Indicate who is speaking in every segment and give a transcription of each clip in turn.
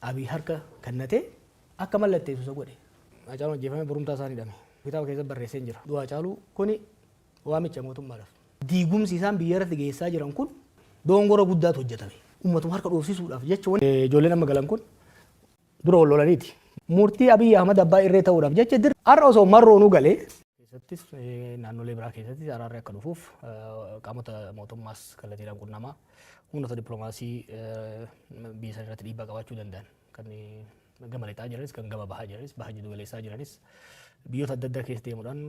Speaker 1: Abiy harka kennatee akka mallatteessu isa godhe. Hacaaluun ajjeefamee borumtaa isaan hidhame. Kitaaba keessatti barreesseen jira. Du'a Hacaaluu kuni waamicha mootummaadhaaf. Diigumsi isaan biyya irratti geessaa jiran kun dogongora guddaatu hojjetame. Uummatuma harka dhoofsisuudhaaf jecha ijoolleen amma galan kun dura wal lolaniiti. Murtii Abiy Ahmad abbaa irree ta'uudhaaf jecha har'a osoo marroonuu galee keessattis naannolee biraa keessattis araarri akka dhufuuf qaamota mootummaas kallattiidhaan qunnamaa, humnoota dippiloomaasii biyya sana irratti dhiibbaa qabaachuu danda'an kan gama lixaa jiranis, kan gama bahaa jiranis, baha jiddu galeessaa jiranis, biyyoota adda addaa keessa deemuudhaan,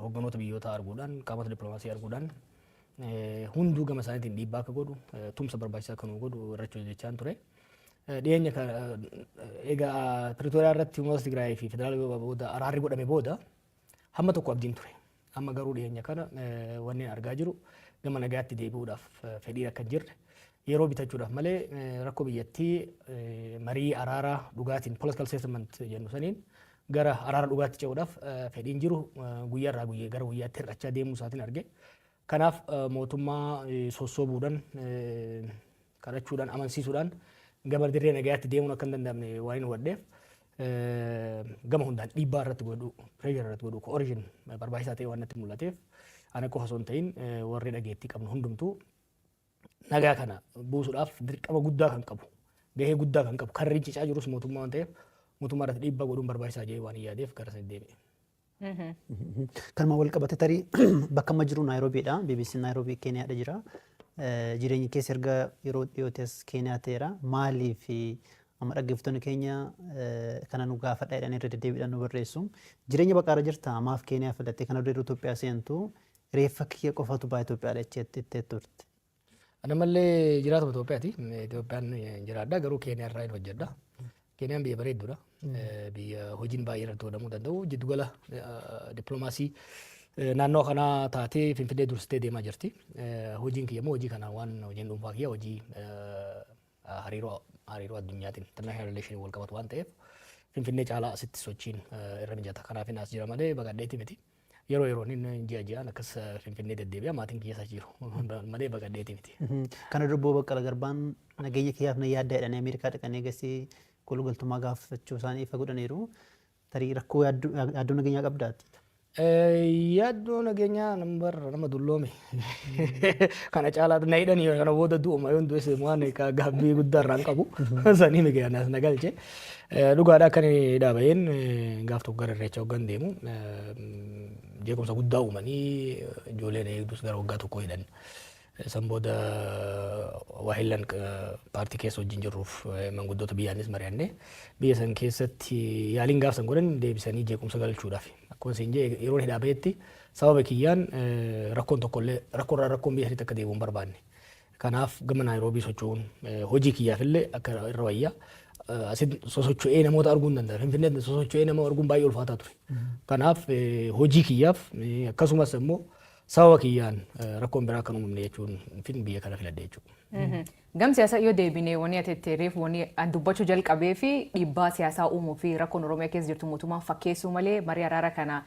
Speaker 1: hogganoota biyyootaa arguudhaan, qaamota dippiloomaasii arguudhaan, hunduu gama isaaniitiin dhiibbaa akka godhu, tumsa barbaachisaa akka nu godhu irratti hojjechaan ture. Dhiyeenya egaa Pretoria irratti humnoota Tigraay fi federaala booda araarri godhame booda hamma tokko abdiin ture. Amma garuu dhiyeenya kana wanni argaa jiru gama nagaatti deebi'uudhaaf fedhiin akka hin jirre, yeroo bitachuudhaaf malee rakkoo biyyattii marii araaraa dhugaatiin, political settlement jennu saniin, gara araara dhugaatti ce'uudhaaf fedhiin jiru guyyaarraa guyyaa gara guyyaatti hir'achaa deemuu isaatiin arge. Kanaaf mootummaa sossoobuudhaan, kadhachuudhaan, amansiisuudhaan gama dirree nagayaatti deemuun akka hin danda'amne waan hin hubadheef, gama hundaan dhiibbaa irratti godhu, pressure irratti godhu, coercion barbaachisaa ta'e waan natti mul'ateef, ana qofa osoo hin ta'in warri dhageettii qabnu hundumtuu nagaa kana buusuudhaaf dirqama guddaa kan qabu, gahee guddaa kan qabu, kan rincicaa jirus mootummaa waan ta'eef, mootummaa irratti dhiibbaa godhuun barbaachisaa jedhee waan hin yaadeef gara sana deebi'e.
Speaker 2: Kanuma wal qabate, tarii bakka amma jiru Naayiroobiidha. BBC Naayiroobii Keeniyaadha jira. Jireenyi keessa erga yeroo dhiyootti as Keeniyaa ta'eera. Maaliif amma dhaggeeffattoonni keenya kana nu gaafadha jedhanii irra deddeebiidhaan nu barreessu. Jireenya baqaarra jirta, maaf Keeniyaa filattee? Kana dura yeroo Itoophiyaa seentu reeffa kiyya qofatu ba'a Itoophiyaadha jettee turte.
Speaker 1: Ana mallee jiraatuma Itoophiyaati. Itoophiyaan jiraadha, garuu Keeniyaa irraa hin hojjedha. Keeniyaan biyya bareedduudha. Biyya hojiin baay'ee irratti godhamuu danda'u. Jiddugala dippiloomaasii naannoo kanaa taatee Finfinnee dursitee deemaa jirti. Hojiin kiyya immoo hojii kana waan hojiin dhuunfaa kiyya hojii hariiroo addunyaatiin, international relation, wal qabatu waan ta'eef, Finfinnee caalaa asitti sochiin irra mijata. Kanaaf as jira malee baqadheeti miti. Yeroo yeroon inni ji'a ji'aan akkas Finfinnee deddeebi'a, maatiin kiyya isa jiru malee baqadheeti miti.
Speaker 2: Kana dura Obbo Baqqala Garbaan nageenya kiyyaaf na yaaddaa jedhanii Ameerikaa dhaqanii eegasii koolugaltummaa gaafachuu isaanii ifa godhaniiru. Tarii rakkoo yaaddoo nageenyaa qabdaati?
Speaker 1: Yaaddoo nageenyaa nambarra nama dulloome kana caalaa na hidhanii kana booda du'uma, yoon du'es waan gaabbii guddaa irraan qabu sanii miti anas na galche. Dhugaadha, akka inni dhaabayeen gaaf tokko gara irreecha hoggan deemu jeequmsa guddaa uumanii ijoolleen eegdus gara waggaa tokko hidhan. San booda waahillan paartii keessa wajjin jirruuf manguddoota biyyaanis mari'annee, biyya san keessatti yaaliin gaaf san godhan deebisanii jeequmsa galchuudhaaf. Akkuma isin jee, yeroon hidhaa bahetti sababa kiyyaan rakkoon tokkollee rakkoorraa rakkoon biyya sanitti akka deebi'u hin barbaanne. Kanaaf gama Naayiroobii socho'uun hojii kiyyaaf illee akka irra wayyaa. Asitti sosocho'ee namoota arguu hin danda'a. Finfinneetti sosocho'ee nama arguun baay'ee ulfaataa ture. Kanaaf hojii kiyyaaf, akkasumas immoo sababa kiyyaan rakkoon biraa akka hin uumamne jechuun fin biyya kana filadhe jechuudha.
Speaker 3: Gam siyaasaa yoo deebine, wanni ati itti reefu, wanni an dubbachuu jalqabee fi dhiibbaa siyaasaa uumuu fi rakkoon Oromiyaa keessa jirtu mootummaan fakkeessuu malee marii araara kana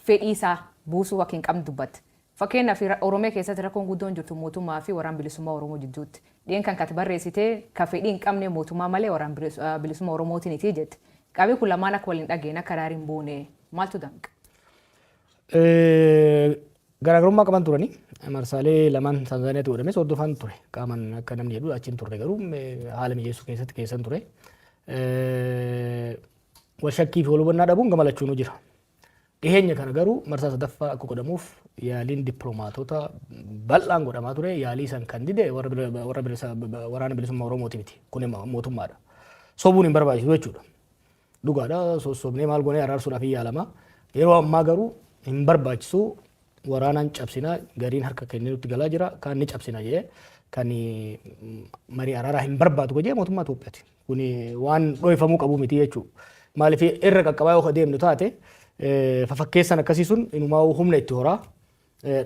Speaker 3: fedhii isaa buusuu akka hin qabne dubbatte. Fakkeenyaaf, Oromiyaa keessatti rakkoon guddoon jirtu mootummaa fi Waraan Bilisummaa Oromoo jidduutti. Dhiyen kan kati barreessite ka fedhii hin qabne mootummaa malee Waraan Bilisummaa Oromootiiniti jette. Qaamni kun lamaan akka waliin dhageen akka araari hin buune maaltu danqa?
Speaker 1: Garaagarummaa qaban turani. Marsaalee lamaan Taanzaaniyaatti godhames hordofaan ture. Qaaman akka namni jedhu achi hin turre, garuu haala mijeessuu keessatti keessan ture. Wal shakkii fi wal hubannaa dhabuun gama lachuunuu jira. Dhiheenya kana garuu marsaa sadaffaa akka godhamuuf yaaliin dippiloomaatota bal'aan godhamaa ture. Yaalii san kan dide warra Waraana Bilisummaa Oromooti miti. Kun mootummaadha. Sobuun hin barbaachisu jechuudha. Dhugaadha, sossobnee maal goonee araarsuudhaaf hin yaalama. Yeroo ammaa garuu hin barbaachisu, waraanaan cabsina, gariin harka kennee nutti galaa jira, kaan ni cabsina jedhee kan marii araaraa hin barbaadu jedhee mootummaa Itoophiyaati. Kuni waan dhoofamuu qabu miti jechuudha. Maaliif, irra qaqqabaa yoo deemnu taate fafakkeessan akkasii sun inumaa humna itti horaa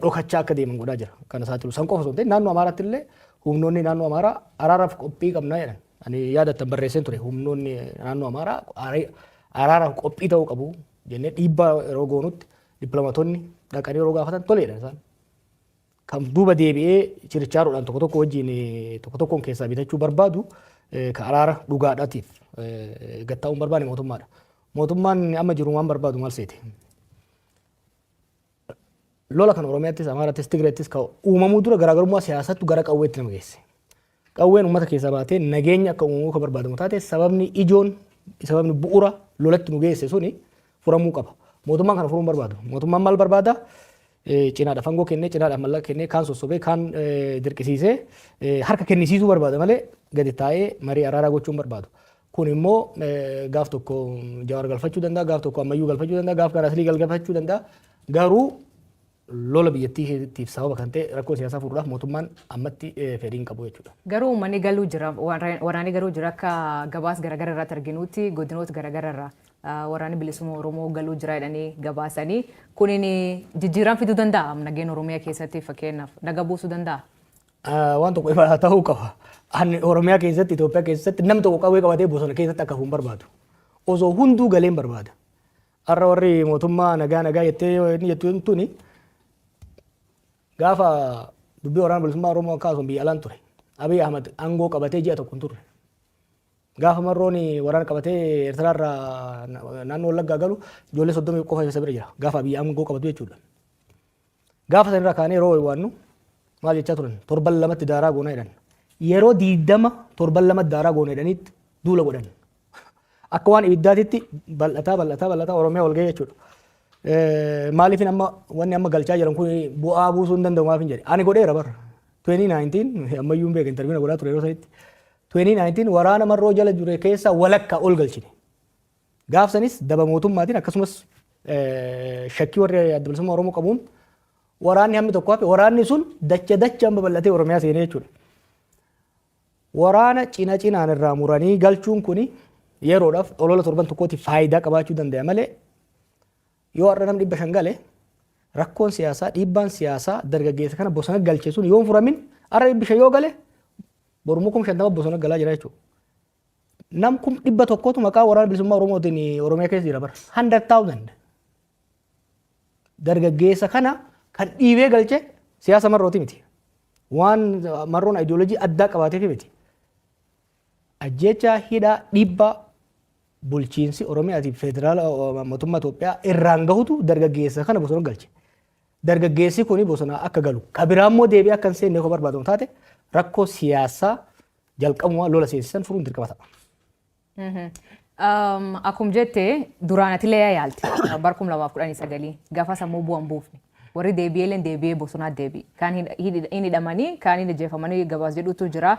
Speaker 1: dhokachaa akka deeman godhaa jira. Kana saaxilu san qofa osoo hin ta'in, naannoo Amaaraatti illee humnoonni naannoo Amaaraa araaraaf qophii qabnaa jedhan. Ani yaadattan barreesseen ture, humnoonni naannoo Amaaraa araaraaf qophii ta'uu qabu jennee dhiibbaa yeroo goonutti, dippiloomaatonni dhaqanii yeroo gaafatan toleedha isaan. Kan duuba deebi'ee chirichaaroodhaan tokko tokko wajjin tokko tokkoon keessaa bitachuu barbaadu Ka araara dhugaadhaatiif gattaa'uu hin barbaanne mootummaadha. Mootummaan amma jiru waan barbaadu maal seete? Lola kan Oromiyaattis, Amaarattis, Tigreettis ka uumamuu dura garaagarummaa siyaasattu gara qawweetti nama geesse. Qawween uummata keessaa baatee nageenya akka uumamuu kan barbaadamu taate, sababni ijoon, sababni bu'uura lolatti nu geesse suni furamuu qaba. Mootummaan kana furuu hin barbaadu. Mootummaan maal barbaada? Cinaadhaaf aangoo kennee, cinaadhaaf mallaqa kennee, kaan sossobee, kaan dirqisiisee harka kennisiisuu barbaada malee gadi taa'ee marii araaraa gochuu hin barbaadu. Kun immoo gaaf tokko Jawaar galfachuu danda'a, gaaf tokko Ammayyuu galfachuu danda'a, gaaf kaan Aslii galfachuu danda'a. Garuu lola biyyattiitiif sababa kan ta'e rakkoo siyaasaa furuudhaaf mootummaan ammatti fedhii hin qabu jechuudha.
Speaker 3: Garuu uummanni galuu jira, waraanni galuu jira. Akka gabaas garaagara irratti arginutti godinoota garaagara irraa waraanni bilisummaa Oromoo galuu jira jedhanii gabaasanii, kunin jijjiirama fiduu danda'a nageenya Oromiyaa keessatti, fakkeenyaaf naga buusuu danda'a?
Speaker 1: Waan tokko ifa ta'uu qaba. Ani Oromiyaa keessatti, Itoophiyaa keessatti namni tokko qawwee qabatee bosona keessatti akka hafu hin barbaadu. Osoo hunduu galee hin barbaada. Har'a warri mootummaa nagaa nagaa jettee inni jettu tuni, gaafa dubbii waraana bilisummaa Oromoo kaasuun biyya alaan ture. Abiy Ahmad aangoo qabatee ji'a tokko hin turre. Gaafa Marroon waraana qabatee Eertiraarraa naannoo Wallaggaa galu ijoollee 30 qofa isa bira jira. Gaafa Abiy aangoo qabatu jechuudha. Gaafa sanirraa kaanee yeroo waannu maal jechaa turan? Torban lamatti daaraa goona jedhan. Yeroo 20 torban lamatti daaraa goona jedhaniitti duula godhan. Akka waan ibiddaatitti bal'ataa bal'ataa bal'ataa Oromiyaa wal ga'e jechuudha. Maaliif amma wanni amma galchaa jiran kun bu'aa buusuu hin danda'u maaf hin jedhe. Ani godheera bara. 2019 ammayyuu hin beekan, interview godhaa ture yeroo sanitti. 2019 waraana Marroo jala jure keessa walakkaa ol galchine. Gaaf sanis daba mootummaatiin, akkasumas shakkii warri Adda Bilisummaa Oromoo qabuun waraanni hammi tokko hafe. Waraanni sun dacha dachaan babal'atee Oromiyaa seenee jechuudha. Waraana cina cinaan irraa muranii galchuun kuni yeroodhaaf olola torban tokkootiif faayidaa qabaachuu danda'a malee, yoo har'a namni 500 gale, rakkoon siyaasaa, dhiibbaan siyaasaa dargaggeessa kana bosona galche sun yoo hin furamin, har'a 500 yoo gale, borummoo 50,000 bosona galaa jira jechuudha. Nam 100,000tu maqaa Waraana Bilisummaa Oromootiin Oromiyaa keessa jira bara. 100,000. Dargaggeessa kana kan dhiibee galche siyaasa Marrooti miti. Waan Marroon ayidiyoolojii addaa qabaateef miti. Ajjeechaa, hidhaa, dhiibbaa bulchiinsi Oromiyaatii fi federaala mootummaa Itoophiyaa irraan gahutu dargaggeessa kana bosona galche. Dargaggeessi kuni bosona akka galu, ka biraa immoo deebi'ee akka hin seenne yoo barbaadamu taate, rakkoo siyaasaa jalqabumaa lola seensisan furuun dirqama ta'a.
Speaker 3: Akkuma jette, duraan atillee yaalte bara 2019, gaafa sammuu bu'an buufne. Warri deebi'ee deebi'ee bosonaa deebi'e. Kaan hin hidhamanii, kaan hin ajjeefamanii gabaas jedhutu jira.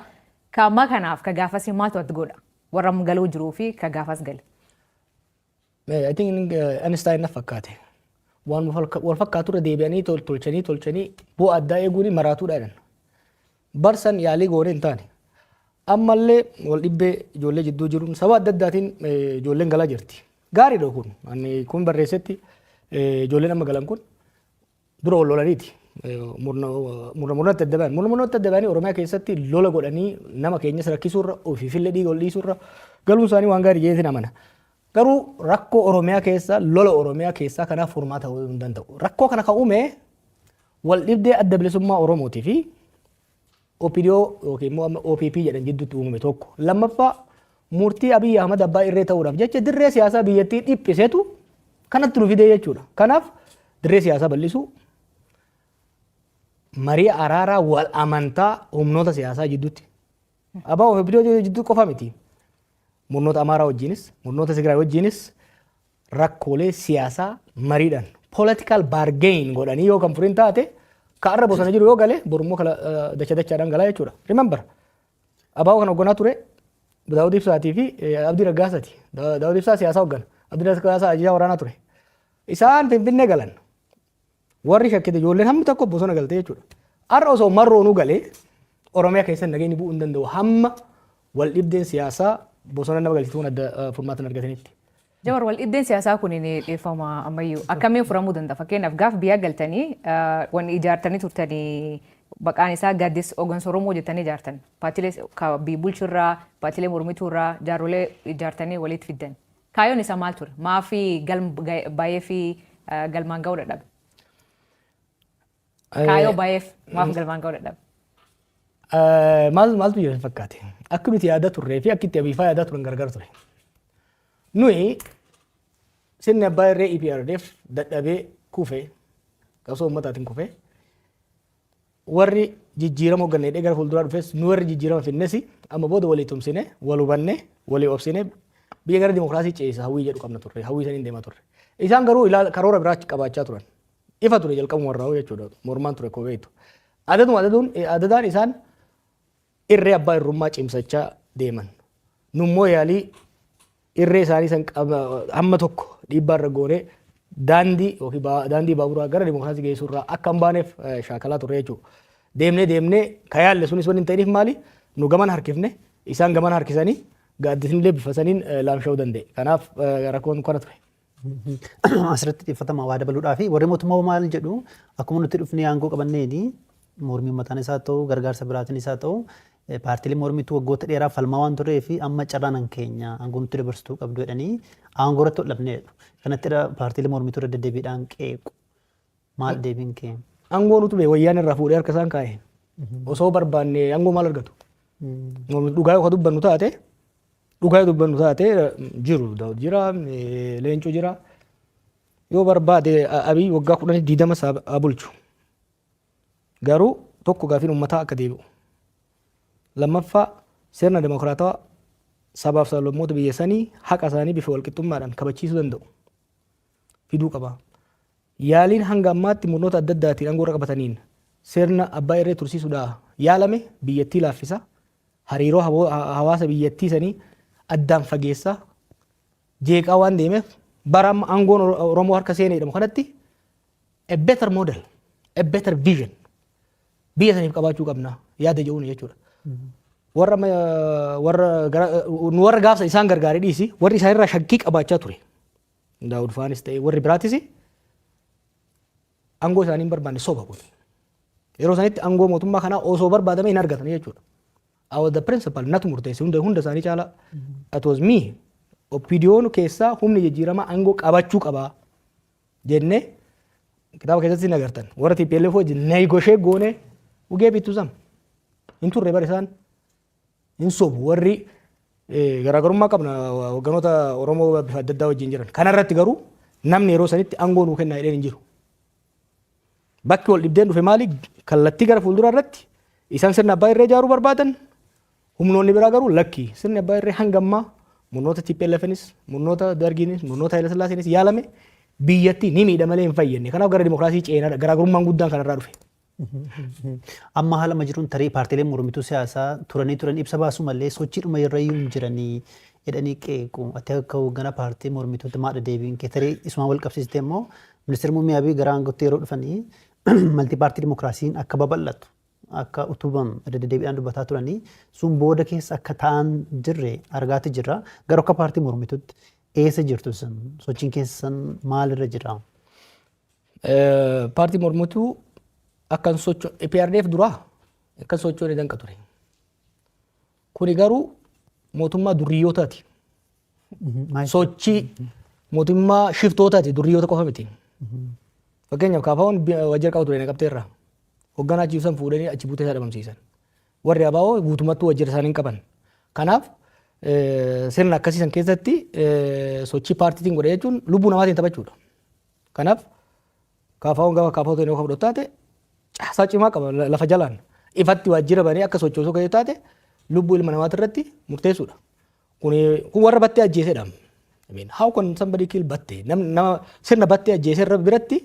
Speaker 3: Ka ammaa kanaaf ka gaafas maaltu adda godha? Warra amma galuu jiruu fi ka gaafas gale.
Speaker 1: I think Einstein na fakkaate. Waan wal fakkaatu irra deebi'anii tolchanii tolchanii bu'aa addaa eeguun maraatuudha jedhan. Barsan yaalii goonee hin taane. Ammallee wal dhibbee ijoollee jidduu jiruun sababa adda addaatiin ijoolleen galaa jirti. Gaariidha kun. Ani kun barreessetti, ijoolleen amma galan kun dura wal lolaniiti. Murna murnatti adda ba'an. Murna murnatti adda ba'anii Oromiyaa keessatti lola godhanii nama keenyas rakkisuurra, ofiifillee dhiiga ol dhiisuurra, galuun isaanii waan gaarii jedheetiin amana. Garuu rakkoo Oromiyaa keessa, lola Oromiyaa keessaa kanaaf furmaata ta'uu hin danda'u. Rakkoo kana kan uume wal dhibdee Adda Bilisummaa Oromootii fi OPDO yookiin immoo amma OPP jedhan jidduutti uumame tokko. Lammaffaa, murtii Abiyyi Ahmad abbaa irree ta'uudhaaf jecha dirree siyaasaa biyyattii dhiphisetu kanatti nu fidee jechuudha. Kanaaf dirree siyaasaa bal'isuu, marii araaraa wal amantaa humnoota siyaasaa jidduutti. ABO fi OPDO jidduu qofa miti. Murnoota Amaaraa wajjinis, murnoota Tigraay wajjinis rakkoolee siyaasaa mariidhaan political bargain godhanii yoo kan furin taate, ka arra bosona jiru yoo gale, borummoo kala dacha dachaadhaan galaa jechuudha. Remember, ABO kan hoogganaa ture Daawud Ibsaatii fi Abdii Raggaasaati. Daawud Ibsaa siyaasaa hooggana. Abdii Raggaasaa ajajaa waraanaa ture. Isaan Finfinnee galan. Warri shakkite ijoolleen hammi tokko bosona galte jechuudha. Har'a osoo Marroonuu galee Oromiyaa keessatti nageenyi bu'uu hin danda'u hamma wal dhibdeen siyaasaa bosona nama galchituun adda furmaata hin argatanitti.
Speaker 3: Jawar, wal dhibdeen siyaasaa kun ni dhiifama ammayyuu akkamiin furamuu danda'a? Fakkeenyaaf, gaaf biyya galtanii wanni ijaartanii turtanii maqaan isaa Gaaddisa Hooggansa Oromoo jettanii ijaartan. Paartiilee biyya bulchurraa, paartiilee mormituurraa jaarrolee ijaartanii walitti fiddan. Kaayyoon isaa maal ture? Maafi galma baay'ee fi galmaan ga'uu dadhabe? Kaayyoo baay'eef maaf galmaan ga'uu dadhabe?
Speaker 1: Maal maaltu jira fakkaate? Akka nuti yaada turree fi akka itti Abiifaa yaadaa turan gargar ture. Nuyi sirni abbaa irree EPRDF dadhabee kufee, qabsoo uummataatiin kufee, warri jijjiirama hoogganee gara fuulduraa dhufes, nu warri jijjiirama finnes, amma booda walii tumsine, wal hubanne, walii obsine, biyya gara dimokiraasii ceesisa hawwii jedhu qabna turre, hawwii saniin deemaa turre. Isaan garuu karoora biraa qabaachaa turan. Ifa ture jalqabuma irraa jechuudha, mormaan ture koo beektu. Adaduma adaduun adadaan isaan irree abbaa irrummaa cimsachaa deeman. Nummoo yaalii irree isaanii san hamma tokko dhiibbaa irra goonee daandii yookiin daandii baaburaa gara dimokiraasii geessuu irraa akka hin baaneef shaakalaa turre jechuudha. Deemnee deemnee ka yaalle sunis wanni hin ta'iniif maali? Nu gaman harkifne, isaan gaman harkisanii, gaaddisni illee bifa saniin laamsha'uu danda'e. Kanaaf rakkoon kana ture.
Speaker 2: Asirratti xiyyeeffatama waa dabaluudhaa fi warri mootummaa maal jedhu? Akkuma nuti dhufnee aangoo qabanneeni mormii uummataan isaa ta'u, gargaarsa biraatiin isaa ta'u, paartiilee mormiitu waggoota dheeraaf falmaa waan turee fi amma carraan keenya, aangoo nutti dabarsituu qabdu jedhanii aangoo irratti ol dhabnee jedhu. Kanatti paartiilee mormituu irra deddeebiidhaan qeequ. Maal deebiin kee?
Speaker 1: Aangoo nutu bee wayyaan irraa fuudhee harka isaan kaa'e. Osoo barbaanne aangoo maal argatu? Dhugaa yoo dubbannu taate, dhugaa yoo dubbannu taate, jiru Daawud jira, Leencoo jira. Yoo barbaade Abiy waggaa 10, 20 haa bulchu. Garuu tokko, gaafiin uummataa akka deebi'u. Lammaffaa, sirna dimokiraatawaa sabaaf sablammoota biyya sanii haqa isaanii bifa walqixxummaadhaan kabachiisuu danda'u fiduu qaba. Yaaliin hanga ammaatti murnoota adda addaatiin aangoo irra qabataniin sirna abbaa irree tursiisuudhaa yaalame biyyattii laaffisa. Hariiroo hawaasa biyyattii sanii addaan fageessa jeeqaa waan deemeef, bara amma aangoon Oromoo harka seenee jedhamu kanatti a better model, a better vision biyya saniif qabaachuu qabna yaada jedhuun jechuudha. Warra warra nu warra gaafsa isaan gargaaree dhiisi, warri isaan irraa shakkii qabaachaa ture. Daawud faanis ta'e warri biraatis aangoo isaanii hin barbaanne, soba kun. Yeroo sanitti aangoo mootummaa kanaa osoo barbaadame hin argatan jechuudha. I was the principal, natu murteesse hunda hunda isaanii caala. It was me. OPDOn keessaa humni jijjiiramaa aangoo qabachuu qabaa jennee kitaaba keessatti hin agartan. Warra TPLF wajjin negotiate goone ugee bittu sam. Hin turre bara isaan. Hin sobu, warri garaagarummaa qabna hogganoota Oromoo bifa adda addaa wajjin jiran. Kanarratti garuu namni yeroo sanitti aangoo nuu kennaa jedheen hin jiru. Bakki wal dhibdeen dhufe maali? Kallattii gara fuulduraa irratti isaan sirna abbaa irree ijaaruu barbaadan, humnoonni biraa garuu lakki, sirni abbaa irree hanga ammaa murnoota TPLFnis, murnoota Dargiinis, murnoota Haile Sillaaseenis yaalame biyyattii ni miidha malee hin fayyadne. Kanaaf gara dimokiraasii ceenaadha. Garaagarummaan guddaan kanarraa dhufe.
Speaker 2: Amma haala amma jiruun tarii paartiileen mormituu siyaasaa turanii turan ibsa baasuu malee sochiidhuma irra iyyuu hin jiranii jedhanii qeequ. Ati akka hoogganaa paartii mormituutti maadha deebiin kee? Tarii isumaan wal qabsiistee immoo ministeerri muummee Abiy gara aangootti yeroo dhufanii multi party dimokiraasiin akka babal'atu, akka utubamu irra deddeebiidhaan dubbataa turanii, sun booda keessa akka ta'an jirre argaati jirra. Garuu akka paartii mormituutti eessa jirtu isin? Sochiin keessan maalirra jira?
Speaker 1: Paartii mormituu akkan socho EPRDF duraa akkan sochoone danqa ture. Kuni garuu mootummaa durriyyootaati. Sochii mootummaa shiftootaati, durriyyoota qofa miti. Fakkeenyaaf KFO'n waajjira qabu ture Naqamteerraa. Hoogganaa achi san fuudhanii achi buutee isaa dhabamsiisan. Warri ABO guutummattuu waajjira isaanii hin qaban. Kanaaf sirna akkasii san keessatti sochii paartiitiin godhe jechuun lubbuu namaatiin taphachuudha. Kanaaf KFO'n gaafa KFO ta'e yoo fudhatu taate caasaa cimaa qaba lafa jalaan. Ifatti waajjira banee akka sochoosuu kan taate lubbuu ilma namaati irratti murteessuudha. Kun warra Battee ajjeesedha. I mean, how can somebody kill Battee? Nama sirna Battee ajjeese irra biratti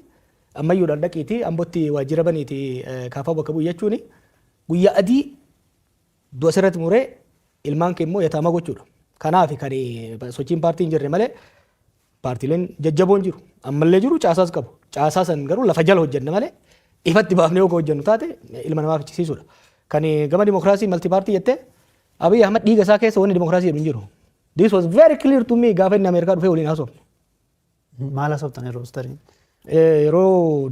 Speaker 1: ammayyuudhaan dhaqiitii Ambootti waajjira baniiti KFO bakka bu'u jechuun guyyaa adii du'a sirratti muree ilmaan kee immoo yataama gochuudha. Kanaaf kan sochiin paartii hin jirre malee paartiileen jajjaboon jiru. Ammallee jiru, caasaas qabu. Caasaa san garuu lafa jala hojjenna malee ifatti baafnee yoo hojjennu taate ilma namaa fichisiisuudha. Kan gama dimokiraasii multi party jettee, Abiy Ahmad dhiiga isaa keessa wanni dimokiraasii jedhu hin jiru. This was very clear to me gaafa inni Ameerikaa dhufee waliin haasofne.
Speaker 2: Maal haasoftan yeroo tarii?
Speaker 1: Yeroo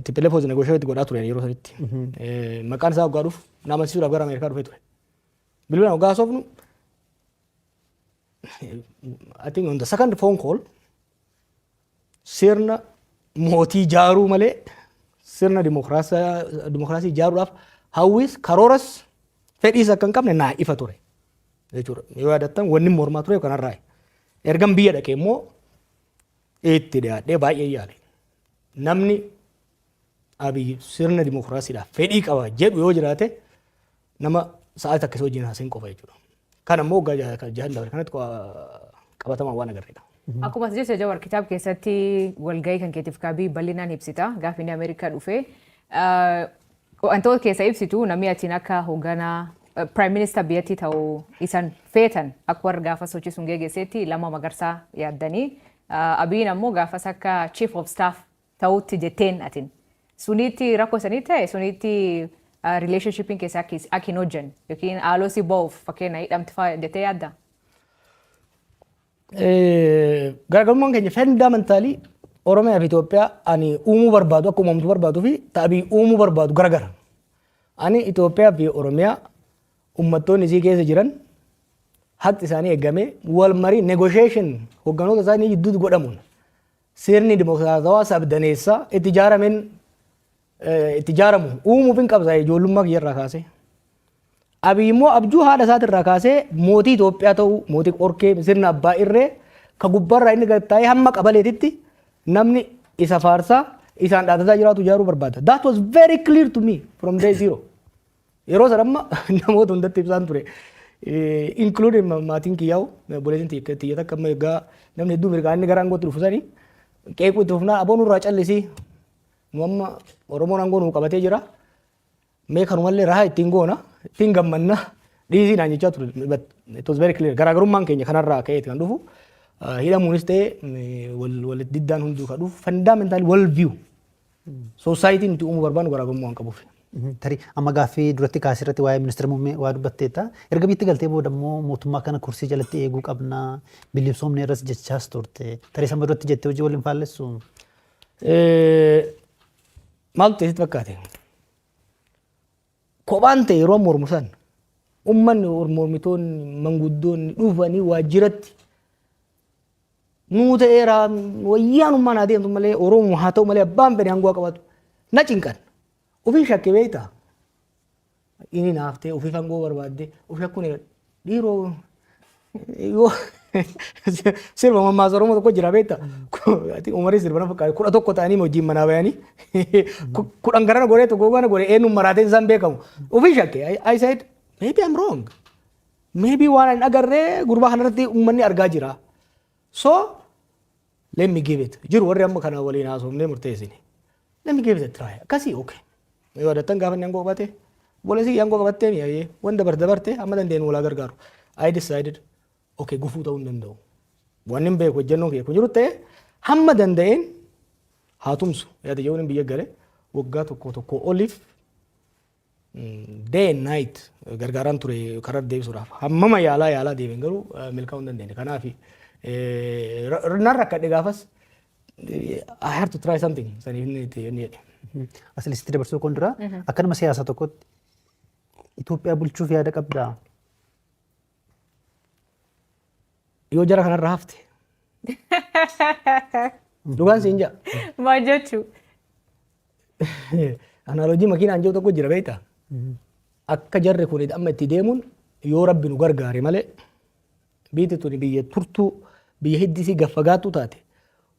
Speaker 1: TPLF was negotiate godhaa ture yeroo sanitti. Maqaan isaa waggaa dhufu na amansiisuudhaaf gara Ameerikaa dhufee ture. Bilbilaan waggaa haasofnu, I think on the second phone call, sirna mootii ijaaruu malee sirna dimokiraasii ijaaruudhaaf hawwis, karooras, fedhiis akka hin qabne naa ifa ture. Jechuudha. Yoo yaadattan, wanni mormaa ture kanarraa. Ergan biyya dhaqee immoo itti dhiyaadhee baay'ee yaale. Namni Abiy sirna dimokiraasiidhaaf fedhii qaba jedhu yoo jiraate, nama sa'aatii takka isa wajjin haasa'in qofa jechuudha. Kan ammoo waggaa 6 dabre kanatti qabatamaan waan agarreedha.
Speaker 3: Akkuma as jette, Jawar, kitaaba keessatti walgahii kan keetiif kaabii bal'inaan ibsita. Gaafa inni Ameerikaa dhufe. Wantoota keessa ibsitu, namni atiin akka hoogganaa Prime Minister biyyattii ta'uu isan feetan, akka warra gaafa sochii sun geggeessetti Lammaa Magarsaa yaaddanii, Abiyin ammoo gaafas akka Chief of Staff ta'utti jetteen atin. Sunitti rakkoo sanii ta'e, sunitti relationshipiin keessa akka hin hojjenne yookiin haaloo si ba'uuf fakkeenya hidhamti fa'aa jettee yaadda?
Speaker 1: Garaagarummaan keenya fundamentally Oromiyaa fi Itoophiyaa ani uumuu barbaadu, akka uumamtu barbaaduu fi ta'abii uumuu barbaadu garagara. Ani Itoophiyaa fi Oromiyaa uummattoonni isii keessa jiran haqi isaanii eegamee, wal marii, negotiation hogganoota isaanii gidduutti godhamuun, sirni dimokiraatawaa sabdaneessaa itti ijaarameen itti ijaaramu uumuuf hin qabsa ijoollummaa kiyyarraa kaasee. Abiy immoo abjuu haadha isaatirraa kaasee mootii Itoophiyaa ta'uu, mootii qorkee, sirna abbaa irree ka gubbaarraa inni gad taa'ee hamma qabaleetitti namni isa faarsaa isaan dhaadataa jiraatu ijaaruu barbaada. That was very clear to me from day zero. Yeroo sana amma namoota hundatti ibsaan ture. Including maatiin kiyyaa'u, obboleettiin tiyya takka amma egaa namni hedduu mirgaa inni gara aangootti dhufu sanii qeequu itti fufnaa, "Aboo, nurraa callisii, nu amma Oromoon aangoo nuu qabatee jira. Mee kanumallee rahaa ittiin goona, ittiin gammanna, dhiisii," naan jechaa ture. But it was very clear. Garaagarummaan keenya kanarraa ka'eeti kan dhufu. Hidhamuunis ta'e wal diddaan hunduu kan dhufu fundamental world view. Society nuti uumuu barbaannu garaagarummaa waan qabuuf.
Speaker 2: Tarii amma gaaffii duratti kaasee irratti waa'ee ministeera muummee waa dubbatteetta. Erga biyyatti galtee booda immoo mootummaa kana kursii jalatti eeguu qabna, bilisoomne irras jechaas turte. Tarii sama duratti jettee hojii waliin faallessu?
Speaker 1: Maaltu ta'e sitti fakkaate? Kophaan ta'e yeroo mormu san uummanni, mormitoonni, manguddoonni dhufanii waajjiratti nuu ta'eera, wayyaanummaan haa deemtu malee, Oromoo haa ta'u malee, abbaan fedhe aangoo qabatu na cinqan. Ofii shakke beektaa? Inni naaf ta'e ofiif aangoo barbaadde of shakkuun dhiiroo yoo sirba mammaasa Oromoo tokko jira beektaa? Umarii sirba na fakkaate, 11 ta'anii wajjin manaa bayanii 10 garana godhee, tokko gana godhee, eenyuun maraatee isaan beekamu. Ofii shakke. I said, "Maybe I'm wrong. Maybe waan hin agarree gurbaa kanarratti uummanni argaa jira. So let me give it." Jiru warri amma kana waliin haasofnee murteessine. "Let me give it a try." Akkasii, okay. Yoo yaadattan, gaafa inni aangoo qabate, "Obboleessi aangoo qabattee mi'aayee wanta dabarte dabarte, amma dandeenyu walaa gargaaru." I decided, okay, gufuu ta'uu hin danda'u. Wanni hin beeku hojjennoon kiyya kun jiru ta'e hamma danda'een haa tumsu. Yaada jechuun biyya gale waggaa tokko tokko oliif day and night gargaaraan ture karaa deebisuudhaaf. Hammama yaalaa yaalaa deebiin garuu milkaa'uu hin dandeenye. Kanaaf nan rakkadhe gaafas, I have to try something saniif inni itti inni jedhe.
Speaker 2: Asilitti dabarsuu kun dura, akka nama siyaasaa tokkotti Itoophiyaa bulchuuf yaada qabdaa?
Speaker 1: Yoo jara kanarra hafte. Dhugaan siin jedha.
Speaker 3: Maal jechuu?
Speaker 1: Analogy makiinaan jiru tokko jira beektaa? Akka jarri kun amma itti deemuun, yoo Rabbi nu gargaare malee, biyyi tuni biyya turtuu, biyya hiddisii gaffagaattuu taate.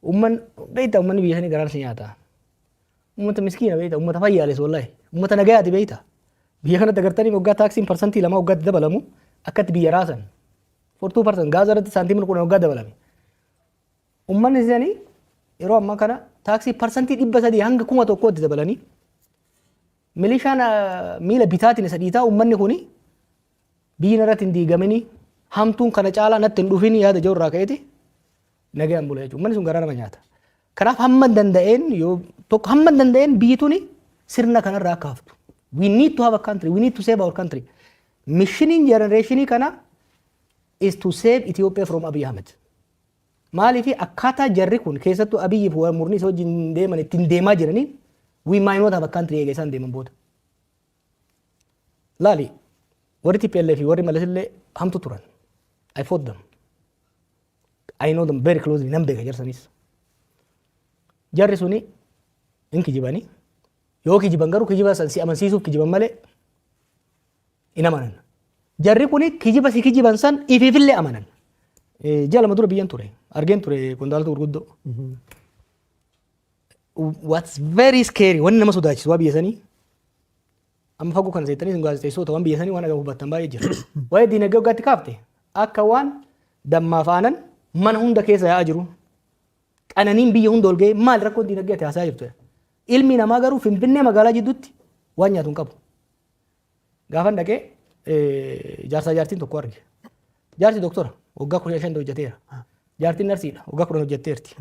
Speaker 1: Uummanni beektaa, uummanni biyya sanii garaan si nyaata. Uummata miskiina beektaa, uummata fayyaales wallahi, uummata nagayaati beektaa. Biyya kanatti agartanii waggaa taaksiin 2% waggaatti dabalamu akkatti biyya raasan. For 2% gaaza irratti saantiimii 10 waggaa dabalame. Uummanni isaanii yeroo ammaa kana taaksii 300% hanga 1000tti dabalanii, milishaan miila bitaatiin isa dhiitaa, uummanni kuni biyyi irratti hin diigamini, hamtuun kana caalaa natti hin dhufin yaada jiru irraa ka'eeti nagayaan bula jechuudha. Uummanni sun garaa nama nyaata. Kanaaf hamma danda'een, yoo tokko hamma danda'een biyyi tuni sirna kanarraa akka haftu. We need to have a country. We need to save our country. Missioniin generationii kana is to save Ethiopia from Abiy Ahmed. Maaliif? Akkaataa jarri kun, keessattuu Abiyyi fi murni isa wajjin deeman ittiin deemaa jiraniin, we might not have a country eega isaan deeman booda. Laali, warri TPLF fi warri Malas illee hamtu turan. I fought them. I know them very closely. Nan beeka jarsanis. Jarri suni hin kijibanii. Yoo kijiban garuu kijiba san si amansiisuuf kijiban malee hin amanan. Jarri kuni kijiba si kijiban san ifiifillee amanan. Ji'a 2 dura biyyan ture. Argeen ture qondaalota gurguddoo. What's very scary, wanni nama sodaachisu waa biyya sanii, amma fagoo kana seettanii isin gaazexeessitoota waan biyya sanii waan agamu hubattan baay'ee jira. Waa'ee diinagdee waggaatti kaafte akka waan dammaaf aanan mana hunda keessa yaa'aa jiru. Qananiin biyya hunda ol ga'ee, maal rakkoon diinagdee ati haasaa jirtu? Ilmi namaa garuu Finfinnee magaalaa jidduutti waan nyaatu hin qabu. Gaafan dhaqee jaarsaa jaartiin tokko arge. Jaarsi doktora, waggaa 15 hojjeteera. Jaartiin narsiidha, waggaa 10 hojjetteerti.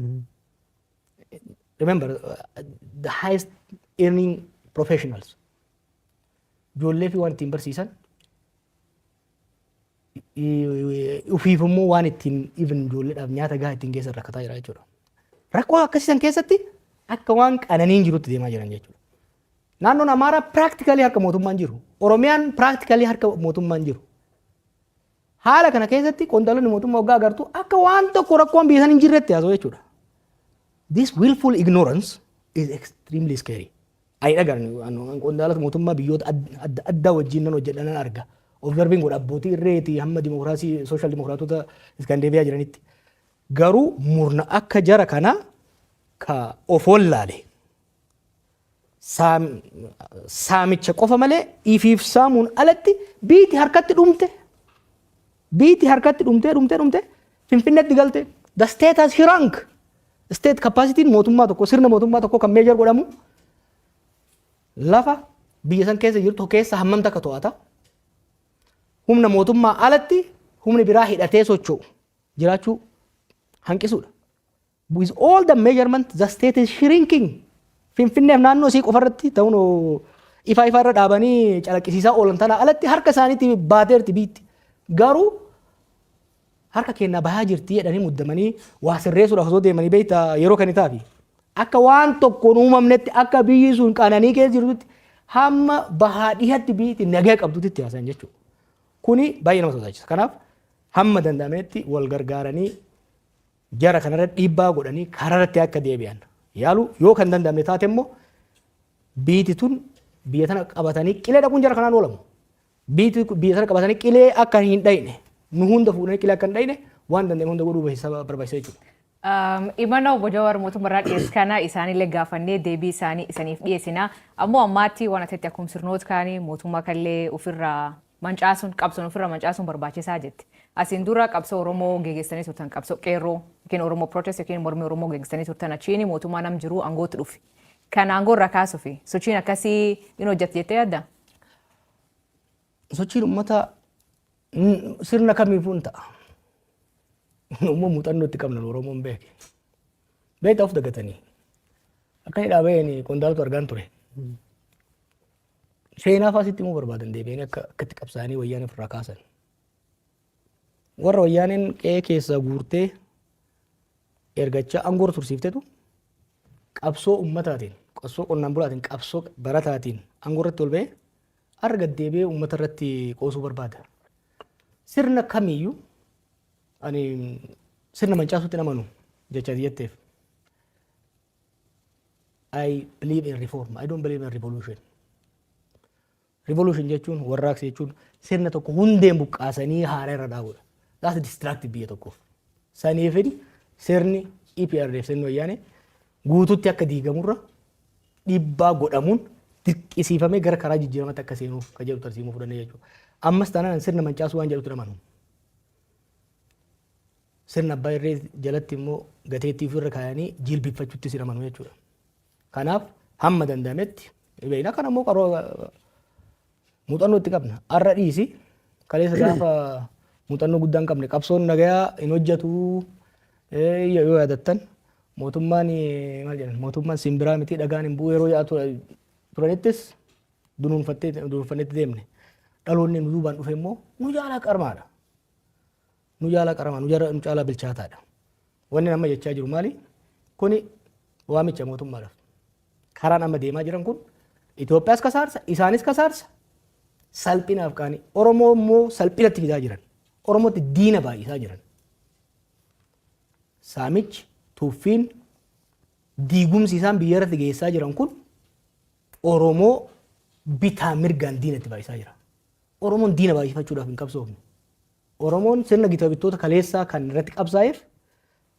Speaker 1: Remember, the highest earning professionals. Ijoollee fi waan ittiin barsiisan, ufiif immoo waan ittiin even ijoolleedhaaf nyaata gahaa ittiin geessan rakkataa jira jechuudha. Rakkoo akkasii san keessatti akka waan qananiin jirutti deemaa jiran jechuudha. Naannoon Amaaraa practically harka mootummaan jiru. Oromiyaan practically harka mootummaan jiru. Haala kana keessatti qondaalonni mootummaa waggaa agartu akka waan tokko rakkoon biyya san hin jirretti haasa'u jechuudha. This willful ignorance is extremely scary. Ani dhagaan qondaalota mootummaa biyyoota adda addaa wajjin nan hojjedha, nan arga. Observing godha, abbootii irreetii hamma dimokiraasii social dimokiraatota Iskandeeviyaa jiranitti. Garuu murna akka jara kanaa ka of wallaale, saamicha qofa malee ifiif saamuun alatti biiti harkatti dhumte, biiti harkatti dhumtee dhumtee dhumte Finfinneetti galte. The state has shrunk. State capacity mootummaa tokko, sirna mootummaa tokko kan measure godhamu lafa biyya san keessa jirtu keessa hammam takka to'ata, humna mootummaa alatti humni biraa hidhatee socho'u jiraachuu hanqisuudha. With all the measurement, the state is shrinking. Finfinneef naannoo isii qofarratti ta'uun ifa ifa irra dhaabanii calaqqisiisaa oolan tana alatti harka isaaniitti baateerti biitti. Garuu harka kennaa bahaa jirti jedhanii muddamanii waa sirreessuudhaaf osoo deemanii, beektaa, yeroo kan itaafi. Akka waan tokkoon uumamnetti, akka biyyi sun qananii keessa jirtutti, hamma bahaa dhihatti biyyi nagaa qabdutti itti haasayan jechuudha. Kuni baay'ee nama sodaachisa. Kanaaf hamma danda'ametti wal gargaaranii jara kanarra dhiibbaa godhanii karaarratti akka deebi'an yaalu. Yoo kan danda'amne taate immoo biiti tun biyya tana qabatanii qilee dhaquun jara kanaan oolamu. Biiti biyya tana qabatanii qilee akka hin dhayne, nu hunda fuudhanii qilee akka hin dhayne waan danda'ame hunda godhuu barbaachisa jechuudha.
Speaker 3: Imana obbo Jawaar mootummaarraa dhiyeessu kana isaanillee gaafannee deebii isaanii isaniif dhiyeessina. Ammoo ammaatti waan asitti akkuma sirnoota kaanii mootummaa kallee ofirraa mancaasuun, qabsoon ofirraa mancaasuun barbaachisaa jetti. Asiin dura qabsoo Oromoo geggeessanii turtan, qabsoo qeerroo yookiin Oromoo protest yookiin mormii Oromoo geggeessanii turtan, achiin mootummaa nam jiru aangootti dhufe. Kan aangoo irraa kaasuufi sochiin akkasii hin hojjette jettee yaadda?
Speaker 1: Sochiin uummataa sirna kamiifuu hin ta'a. Immoo muuxannoo itti qabna Oromoon beeke. Beektaa, of dagatanii. Akka hidhaa baheen qondaaltu argaan ture. Seenaa fa'aa sitti himuu barbaadan, deebi'anii akka akkatti qabsaa'anii wayyaanee ofirraa kaasan. Warra wayyaaneen qe'ee keessaa guurtee ergachaa aangoo tursiiftetu qabsoo ummataatiin, qabsoo qonnaan bulaatiin, qabsoo barataatiin aangoo irratti ol ba'ee har'a gad deebi'ee uummata irratti qoosuu barbaada. Sirna kamiyyuu ani sirna mancaasuutti hin amanu jecha jetteef. I believe in reform. I don't believe in revolution. Revolution jechuun, warraaqsa jechuun, sirna tokko hundeen buqqaasanii haaraa irra dhaabuudha. That's destructive biyya tokkoof. Saniifin sirni EPRDF, sirni wayyaanee guututti akka diigamurra dhiibbaa godhamuun dirqisiifamee gara karaa jijjiiramatti akka seenuuf kan jedhu tarsiimuu fudhannee jechuudha. Ammas taanaan sirna mancaasuu waan jedhutti amanu. Sirna abbaa irree jalatti immoo gateettii ofirra kaayanii jilbiffachuutti sin amanu jechuudha. Kanaaf hamma danda'ametti beekna, kana immoo qaroo muuxannoo itti qabna. Har'a dhiisi, kaleessa gaafa muuxannoo guddaa hin qabne qabsoon nagayaa hin hojjetu yoo yaadattan, mootummaan maal jedhan, mootummaan simbiraa miti, dhagaan hin bu'u yeroo yaa'u turanittis dunuunfattee dunuunfannetti deemne. Dhaloonni nu duubaan dhufe immoo nu caalaa qarmaadha. Nu caalaa qaramaa, nu caalaa bilchaataadha. Wanni amma jechaa jiru maali? Kuni waamicha mootummaadhaaf. Karaan amma deemaa jiran kun Itoophiyaas kasaarsa, isaanis kasaarsa. Salphinaaf qaanii. Oromoo immoo salphinatti fidaa jiran. Oromootti diina baay'isaa jiran. Saamichi, tuffiin, diigumsi isaan biyya irratti geessaa jiran kun Oromoo bitaa mirgaan diinatti baay'isaa jira. Oromoon diina baay'ifachuudhaaf hin qabsoofne. Oromoon sirna gita bittoota kaleessaa kan irratti qabsaa'eef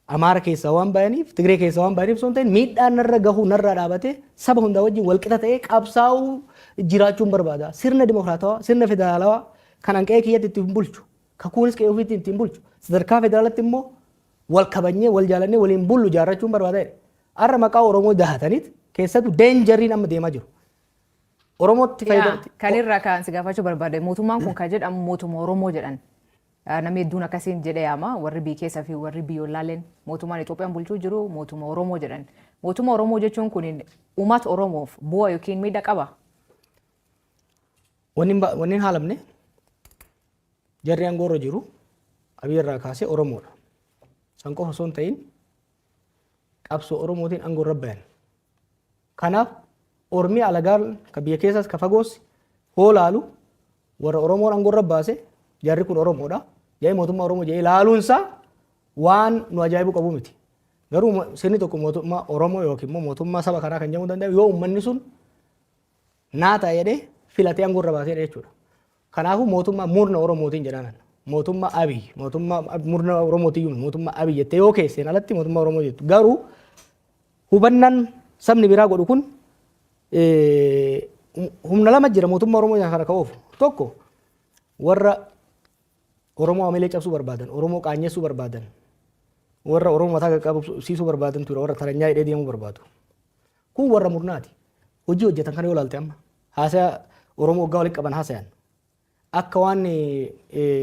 Speaker 1: Amaara keessaa waan bayaniif, Tigree keessaa waan bayaniif osoo hin ta'in, miidhaan narra gahuu narraa dhaabatee saba hundaa wajjin walqixa ta'ee qabsaa'uu jiraachuun barbaada. Sirna dimokiraatawaa, sirna federaalawaa kan an qe'ee kiyyatti ittiin bulchu, kakuunis qe'ee ofiitti ittiin bulchu, sadarkaa federaalatti immoo wal kabajnee, wal jaalannee waliin bullu ijaarrachuun barbaada jedhe. Har'a maqaa Oromoo dahataniit keessattuu dangeriin amma deemaa jiru. Oromootti fayyadamti.
Speaker 3: Kan irraa kan si gaafachuu barbaade, mootummaan kun kan jedhamu mootummaa Oromoo jedhan. Namni hedduun akkasiin jedhee yaama, warri biyya keessa fi warri biyyoolaaleen mootummaan Itoophiyaan bulchuu jiru mootummaa Oromoo jedhan. Mootummaa Oromoo jechuun kun uummata Oromoof bu'aa yookiin miidhaa qaba?
Speaker 1: Wanni hin haalamne, jarri aangoo irra jiru Abiy irraa kaasee Oromoodha. San qofa osoo hin ta'in, qabsoo Oromootiin aangoo irra bayan. Kanaaf ormi alagaan ka biyya keessaas ka fagoos hoo laalu, warra Oromoon aangoo irra baase, jarri kun Oromoodha. Jedhee mootummaa Oromoo jedhee laaluunsaa waan nu ajaa'ibuu qabu miti. Garuu sirni tokko mootummaa Oromoo yookiin immoo mootummaa saba kanaa kan jedhamuu danda'u yoo uummanni sun naa ta'a jedhee filatee aangoo irra baaseedha jechuudha. Kanaafuu mootummaa murna Oromootiin jedhaan, mootummaa Abiy, mootummaa murna Oromootiyyuu, mootummaa Abiy jettee yoo keesseen alatti mootummaa Oromoo jettu. Garuu hubannaan sabni biraa godhu kun, humna lama jira mootummaa Oromoo kana ka'uuf. Tokko warra Oromoo hamilee cabsuu barbaadan, Oromoo qaanyessuu barbaadan, warra Oromoo mataa qaqqabsiisuu barbaadan ture, warra taranyaa hidhee deemuu barbaadu. Kun warra murnaati. Hojii hojjetan kana yoo ilaalte, amma haasaya Oromoo waggaa walitti qaban haasayan akka waan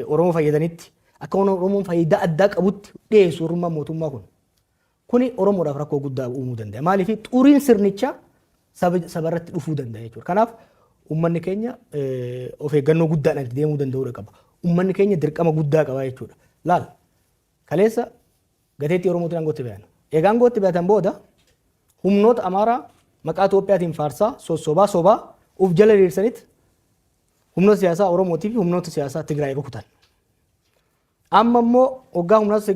Speaker 1: Oromoo fayyadanitti, akka waan Oromoon faayidaa addaa qabutti dhiyeessu warrummaan mootummaa kun. Kuni Oromoodhaaf rakkoo guddaa uumuu danda'a. Maaliif? Xuriin sirnichaa saba irratti dhufuu danda'a jechuudha. Kanaaf uummanni keenya of eeggannoo guddaadhaan itti deemuu danda'uudha qaba. Uummanni keenya dirqama guddaa qaba jechuudha. Laal, kaleessa gateettii Oromootiin aangootti bayan. Egaa aangootti bayatan booda humnoota Amaaraa maqaa Itoophiyaatiin faarsaa sossobaa sobaa uf jala diriirsanitti humnoota siyaasaa Oromootii fi humnoota siyaasaa Tigraay rukutan. Amma immoo waggaa humnoota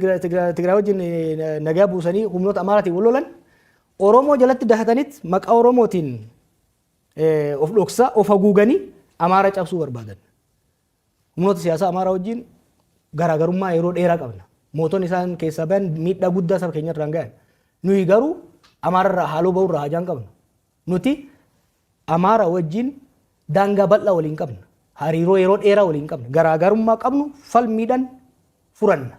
Speaker 1: Tigraay wajjin nagaa buusanii humnoota Amaaraatiin wal lolan, Oromoo jalatti dahatanitti maqaa Oromootiin of dhoksaa of haguuganii Amaara cabsuu barbaadan. Humnoota siyaasaa Amaaraa wajjin garaagarummaa yeroo dheeraa qabna. Mootonni isaan keessaa bayan miidhaa guddaa saba keenya irraan gahan. Nuyi garuu Amaararraa haaloo bahurraa hajaan qabnu. Nuti Amaara wajjin daangaa bal'aa waliin qabna. Hariiroo yeroo dheeraa waliin qabna. Garaagarummaa qabnu falmiidhaan furanna.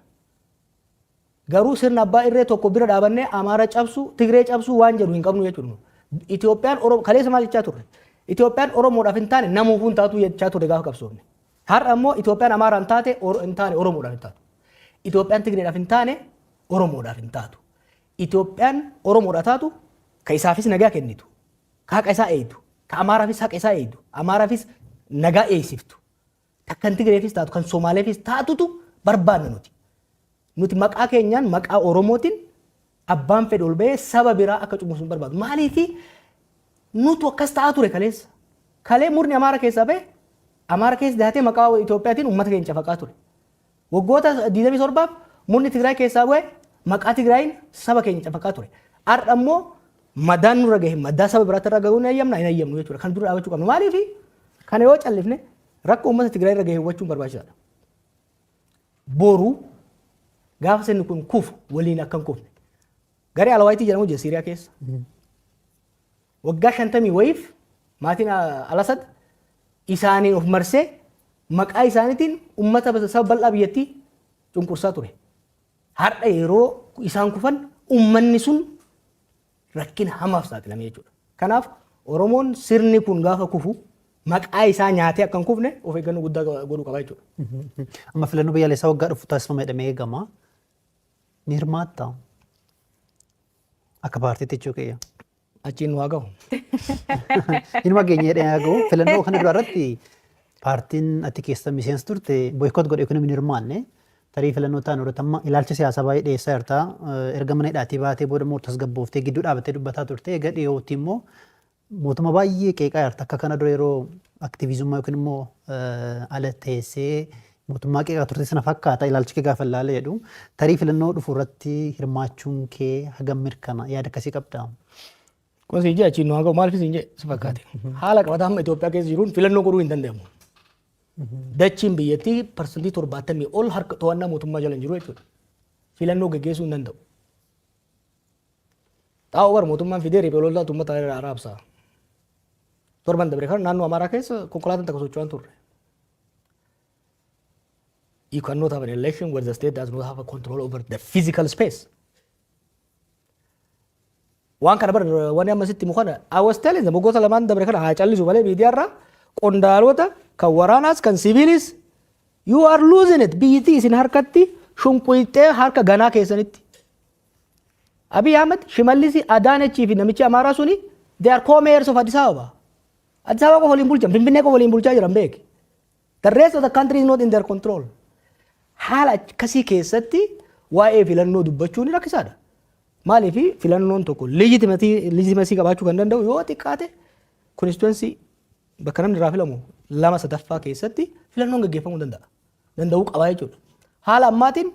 Speaker 1: Garuu sirna abbaa irree tokko bira dhaabannee Amaara cabsuu, Tigree cabsuu waan jedhu hin qabnu jechuudha. Itoophiyaan Oromoo kaleessa maal jechaa turre? Itoophiyaan Oromoodhaaf hin taane namuufuu hin taatu jechaa turre gaafa qabsoofne. Har'a immoo Itoophiyaan Amaaraan hin taate hin taane Oromoodhaaf hin taatu. Itoophiyaan Tigreedhaaf hin taane Oromoodhaaf hin taatu. Itoophiyaan Oromoodha taatu ka isaafis nagaa kennitu, ka haqa isaa eeydu, ka Amaaraafis haqa isaa eeydu, Amaaraafis nagaa eeysiftu, kan Tigreefis taatu, kan Somaaleefis taatutu barbaanna nuti. Nuti maqaa keenyaan, maqaa Oromootiin abbaan fedhe ol ba'ee saba biraa akka cunqursu hin barbaadu. Maaliifi? Nutu akkas ta'aa ture kaleessa. Kalee murni Amaara keessaa ba'e Amaara keessa dahatee maqaa Itoophiyaatiin uummata keenya cafaqaa ture. Waggoota 27f murni Tigraay keessaa bu'e maqaa Tigraayin saba keenya cafaqaa ture. Har'a immoo madaan nurra gahe madaa saba biraatti irra gahuu hin hayyamna, hin hayyamnu jechuudha. Kan dura dhaabachuu qabnu. Maaliifi? Kana yoo callifne rakkoo uummata Tigraay irra gahe hubachuun barbaachisaadha. Boru gaafa sirni kun kufu waliin akka hin kufne. Garee Alawaayitii jedhamu jira Siiriyaa keessa. Waggaa 50 wayiif maatiin Alasad isaaniin of marsee maqaa isaaniitiin uummata saba bal'aa biyyattii cunqursaa ture. Har'a yeroo isaan kufan uummanni sun rakkina hamaaf saaxilame jechuudha. Kanaaf Oromoon sirni kun gaafa kufu maqaa isaa nyaatee akka hin kufne of eeggannoo guddaa godhuu qaba jechuudha.
Speaker 2: Amma filannoo biyyaalessaa waggaa dhufu taasifama jedhamee eegama. Ni hirmaattaa? Akka paartiitti jechuu kiyya.
Speaker 1: Achiin nu haa gahu.
Speaker 2: Inuma geenye jedhee haa gahu. Filannoo kana dura irratti paartiin ati keessa miseensa turte boycott godhe yookiin hin hirmaanne. Tarii filannoo ta'an irratti amma ilaalcha siyaasaa baay'ee dhiyeessaa jirta. Erga mana hidhaatii baatee booda immoo tasgabbooftee gidduu dhaabattee dubbataa turte. Egaa dhiyootti immoo mootummaa baay'ee qeeqaa jirta. Akka kana dura yeroo aktiivizummaa yookiin immoo ala teessee mootummaa qeeqaa turte sana fakkaata ilaalchi kee gaafa ilaale jedhu. Tarii filannoo dhufu irratti hirmaachuun kee hagam mirkana, yaada akkasii qabdaa?
Speaker 1: Kun siin jee, achiin nu haa gahu. Maaliif siin jee si fakkaate? Haala qabataa amma Itoophiyaa keessa jiruun filannoo godhuu hin danda'amu. Dachiin biyyattii 70% ol harka to'annaa mootummaa jala hin jiru jechuudha. Filannoo gaggeessuu hin danda'u. Xaa'oo bar mootummaan fidee riphee loltoota uummata irraa raabsa. Torban dabre kana naannoo Amaaraa keessa konkolaataan takka socho'an turre. You cannot have an election where the state does not have a control over the physical space. Waan kana bar wanni amma sitti himu kana, I was telling them, waggoota 2n dabre kana haa callisu malee, miidiyaarraa qondaalota kan waraanaas kan siviilis, "You are losing it, biyyittii isin harkatti shunquyxee harka ganaa keessanitti." Abiy Ahmed, Shimallisi, Adaanechii fi namichi Amaaraa suni, they are co-mayors of Addis Ababa. Addis Ababa qofa waliin bulchan, Finfinnee qofa waliin bulchaa jiran beeki. The rest of the country is not in their control. Haala akkasii keessatti waa'ee filannoo dubbachuun rakkisaadha. Maaliif? Filannoon tokko legitimacy qabaachuu kan danda'u yoo xiqqaate constituency, bakka namni irraa filamu, lama sadaffaa keessatti filannoon gaggeeffamuu danda'a. Danda'uu qabaa jechuudha. Haala ammaatiin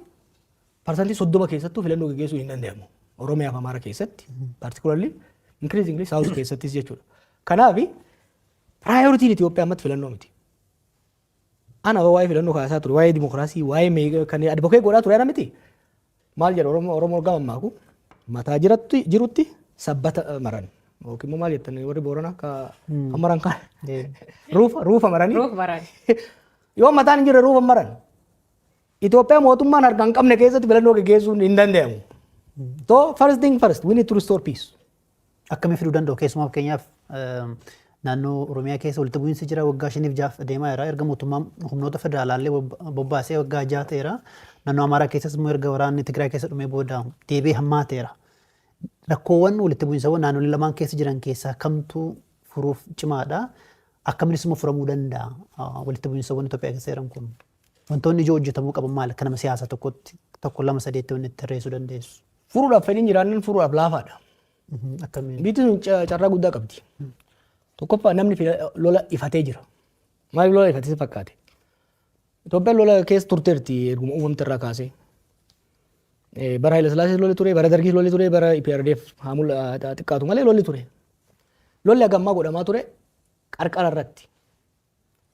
Speaker 1: 30% keessattuu filannoo gaggeessuu hin danda'amu. Oromiyaa fi Amaara keessatti particularly, increasingly South keessattis jechuudha. Kanaaf priorityn Itoophiyaa ammatti filannoo miti. Ana waa'ee filannoo kaasaa ture, waa'ee dimokiraasii, waa'ee kan advocate godhaa ture ana miti. Maal jedha Oromoo? Oromoo gama ammaaku mataa jiratti jirutti sabbata maran yookiin immoo maal jettan warri Booranaa ka maran kan ruufa maranii.
Speaker 3: Ruuf maran.
Speaker 1: Yoo mataan hin jirre ruufa maran. Itoophiyaa mootummaan harka hin qabne keessatti filannoo gaggeessuun hin danda'amu. So first thing first, we need to restore peace.
Speaker 2: Akkamii fiduu danda'u? Keessumaa fakkeenyaaf naannoo Oromiyaa keessa walitti bu'iinsi jira, waggaa 5f 6f deemaa jira. Erga mootummaan humnoota federaalaallee bobbaasee waggaa 6 ta'eera. Naannoo Amaaraa keessas immoo erga waraanni Tigraay keessa dhumee booda deebi'ee hammaateera. Rakkoowwan walitti bu'iinsawwan naannolee lamaan keessa jiran keessaa kamtu furuuf cimaadha? Akkaminis immoo furamuu danda'a walitti bu'iinsawwan Itoophiyaa keessa jiran kun? Wantoonni ijoo hojjetamuu qaban maali? Akka nama siyaasaa tokkotti tokko, lama, sadeetti wanni itti tarreessuu dandeessu.
Speaker 1: Furuudhaaf fedhiin jiraannan furuudhaaf laafaadha.
Speaker 2: Akkamiin?
Speaker 1: Biyyi sun carraa guddaa qabdi. Tokkoffaa, namni lola ifatee jira. Maaliif lola ifatee si fakkaate? Itoophiyaan lola keessa turteerti erguma uumamte irraa kaasee. Bara Haile Sillaasee lolli ture, bara Dargii lolli ture, bara EPRDF haa xiqqaatu malee lolli ture. Lolli hagammaa godhamaa ture qarqara irratti.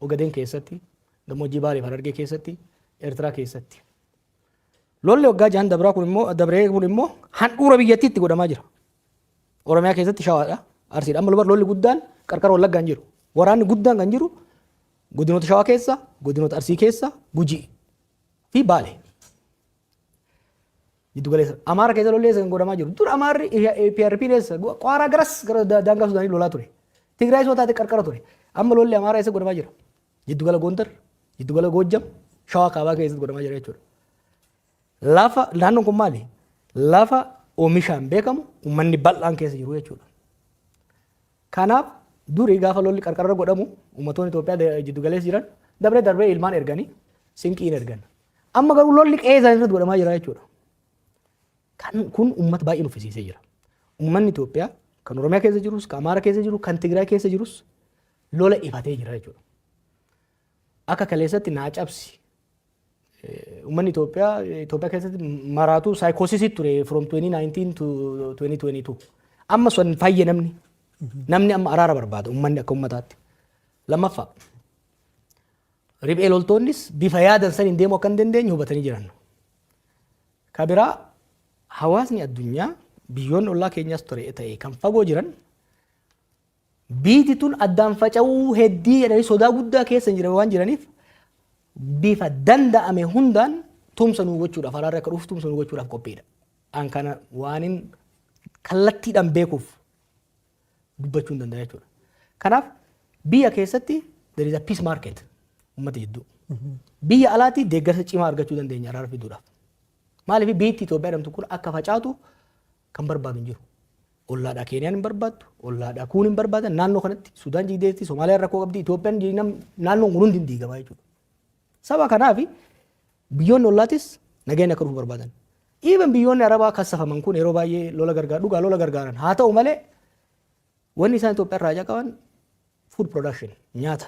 Speaker 1: Ogadeen keessatti, gammoojjii Baalee fi Harargee keessatti, Eertiraa keessatti. Lolli waggaa 6n dabraa kun immoo, dabree kun immoo, handhuura biyyattiitti godhamaa jira. Oromiyaa keessatti Shawaadha. Arsiidha. Amma lolli guddaan qarqara Wallaggaa hin jiru. Waraanni guddaan kan jiru godinoota Shawaa keessa, godinoota Arsii keessa, Gujii fi Baale. Giddu galeessa. Amaara keessa lolli eessa kan godhamaa jiru? Dur Amaarri PRP eessa? Qaaraa garas gara daangaa Sudaanii lolaa ture. Tigraay soo taate qarqara ture. Amma lolli Amaaraa eessa godhamaa jira? Giddu gala Gondar, giddu gala Goojjam, Shawaa kaabaa keessatti godhamaa jira jechuudha. Lafa naannoon kun maali? Lafa oomishaan beekamu, uummanni bal'aan keessa jiru jechuudha. Kanaaf durii gaafa lolli qarqarra godhamu uummattoonni Itoophiyaa jiddu galeessa jiran dabree darbee ilmaan erganii sinqiin ergan. Amma garuu lolli qe'ee isaanii irratti godhamaa jira jechuudha. Kan kun uummata baay'ee nuffisiisee jira. Uummanni Itoophiyaa kan Oromiyaa keessa jirus, kan Amaara keessa jiru, kan Tigraay keessa jirus lola ifatee jira jechuudha. Akka kaleessatti naa cabsi. Uummanni Itoophiyaa Itoophiyaa keessatti maraatu psychosis ture from 2019 to 2022. Amma sun fayye namni. Namni amma araara barbaada uummanni akka uummataatti. Lammaffaa, riphee loltoonnis bifa yaadan saniin deemuu akka hin dandeenye hubatanii jiran. Ka biraa, hawaasni addunyaa, biyyoonni ollaa keenyaas ture ta'e kan fagoo jiran, biyyi tun addaan faca'uu heddii jedhanii sodaa guddaa keessa hin jiran waan jiraniif, bifa danda'ame hundaan tumsa nuu gochuudhaaf, araarri akka dhufu tumsa nuu gochuudhaaf qophiidha. An kana waanin kallattiidhaan beekuuf dubbachuu hin danda'a jechuudha. Kanaaf biyya keessatti there is a peace market uummata jidduu. Biyya alaatti deeggarsa cimaa argachuu dandeenya araara fiduudhaaf. Maaliif? Biyyi Itoophiyaa jedhamtu kun akka facaatu kan barbaadu hin jiru. Ollaadhaa Keeniyaan hin barbaaddu, ollaadhaa kuun hin barbaadan, naannoo kanatti Sudaan jigdeetti, Somaaliyaan rakkoo qabdi, Itoophiyaan naannoon kun hundi hin diigamaa jechuudha. Saba kanaaf biyyoonni ollaatis nageenya akka dhufu barbaadan. Even biyyoonni Arabaa kassafaman kun yeroo baay'ee lola gargaaru, dhugaa lola gargaaran. Haa ta'u malee wanni isaan Itoophiyaa irraa qaban food production, nyaata.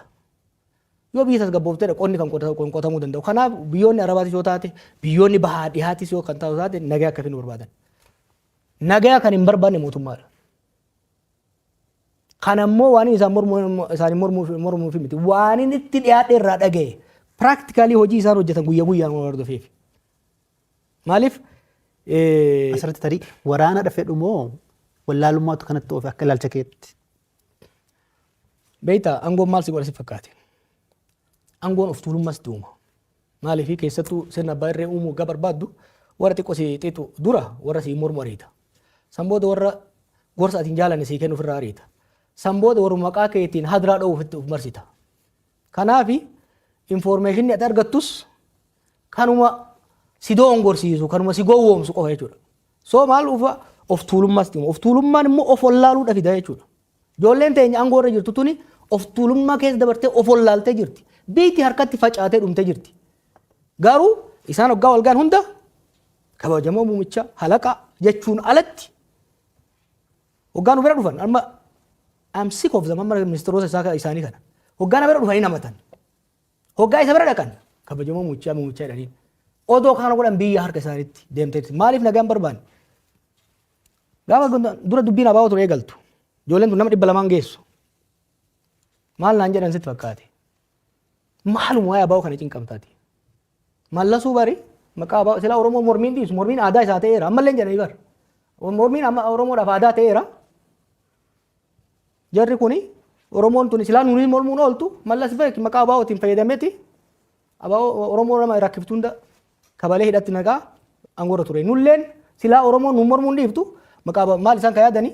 Speaker 1: Yoo biyya tasgabboofteedha qonni kan qotamuu danda'u. Kanaaf biyyoonni Arabaatis yoo taate, biyyoonni bahaa dhihaatis yoo kan taatu taate, nagaa akka finnu barbaadan. Nagaa kan hin barbaanne mootummaadha. Kan ammoo waan isaan mormuu isaanii mormuuf miti. Waan inni itti dhiyaadhe irraa dhagaye. Practically hojii isaan hojjetan guyyaa guyyaan waan hordofeef. Maaliif?
Speaker 2: Asirratti tarii waraana fedhu moo wallaalummaatu kanatti oofe akka ilaalcha keetti?
Speaker 1: Beektaa, aangoon maal si godha si fakkaate? Aangoon of tuulummas itti uuma. Maaliif? Keessattuu sirna abbaa irree uumuu waggaa barbaaddu, warra xiqqoo si xiixu dura warra si mormu ariita. San booda warra gorsa ati hin jaalanne sii kennu ofirraa ariita. San booda warra maqaa keetiin hadraa dha'uuf itti of marsita. Kanaafi informationni ati argattus kanuma si doongorsiisu, kanuma si gowwoomsu qofa jechuudha. So maal dhufa? Of tuulummaas itti uuma. Of tuulummaan immoo of wallaaluudha fida jechuudha. Ijoolleen teenya aangoo irra jirtu tuni of tuulummaa keessa dabartee of wallaaltee jirti. Biyyi harkatti facaatee dhumtee jirti. Garuu isaan hoggaa wal ga'an hunda kabajamoo muumicha halaqa jechuun alatti hoggaa nu bira dhufan, amma I'm sick of them, amma ministeerota isaa isaanii kana hoggaa na bira dhufanii namatan, hoggaa isa bira dhaqan kabajamoo muumichaa muumichaa jedhaniin. Odoo kana godhan biyya harka isaaniitti deemteetti. Maaliif nagaan barbaanne? Gaafa dura dubbiin abaa'oo ture eegaltu, ijoolleen tun nama 200 geessu. Maal naan jedhan sitti fakkaate? Maaluma waa'ee abaa'oo kana cinqamtaati? Mallasuu bari maqaa abaa'oo silaa Oromoo mormiin dhiisu, mormiin aadaa isaa ta'eera. Ammallee hin jedhanii bar. Mormiin amma Oromoodhaaf aadaa ta'eera. Jarri kuni Oromoon tuni silaa nuuni mormuun ooltu, Mallas beeki maqaa abaa'ootiin fayyadameeti abaa'oo Oromoo nama rakkiftu hunda kabalee hidhatti naqaa aangoorra ture. Nulleen silaa Oromoon nu mormuun dhiiftu maqaa maal isaan kan yaadanii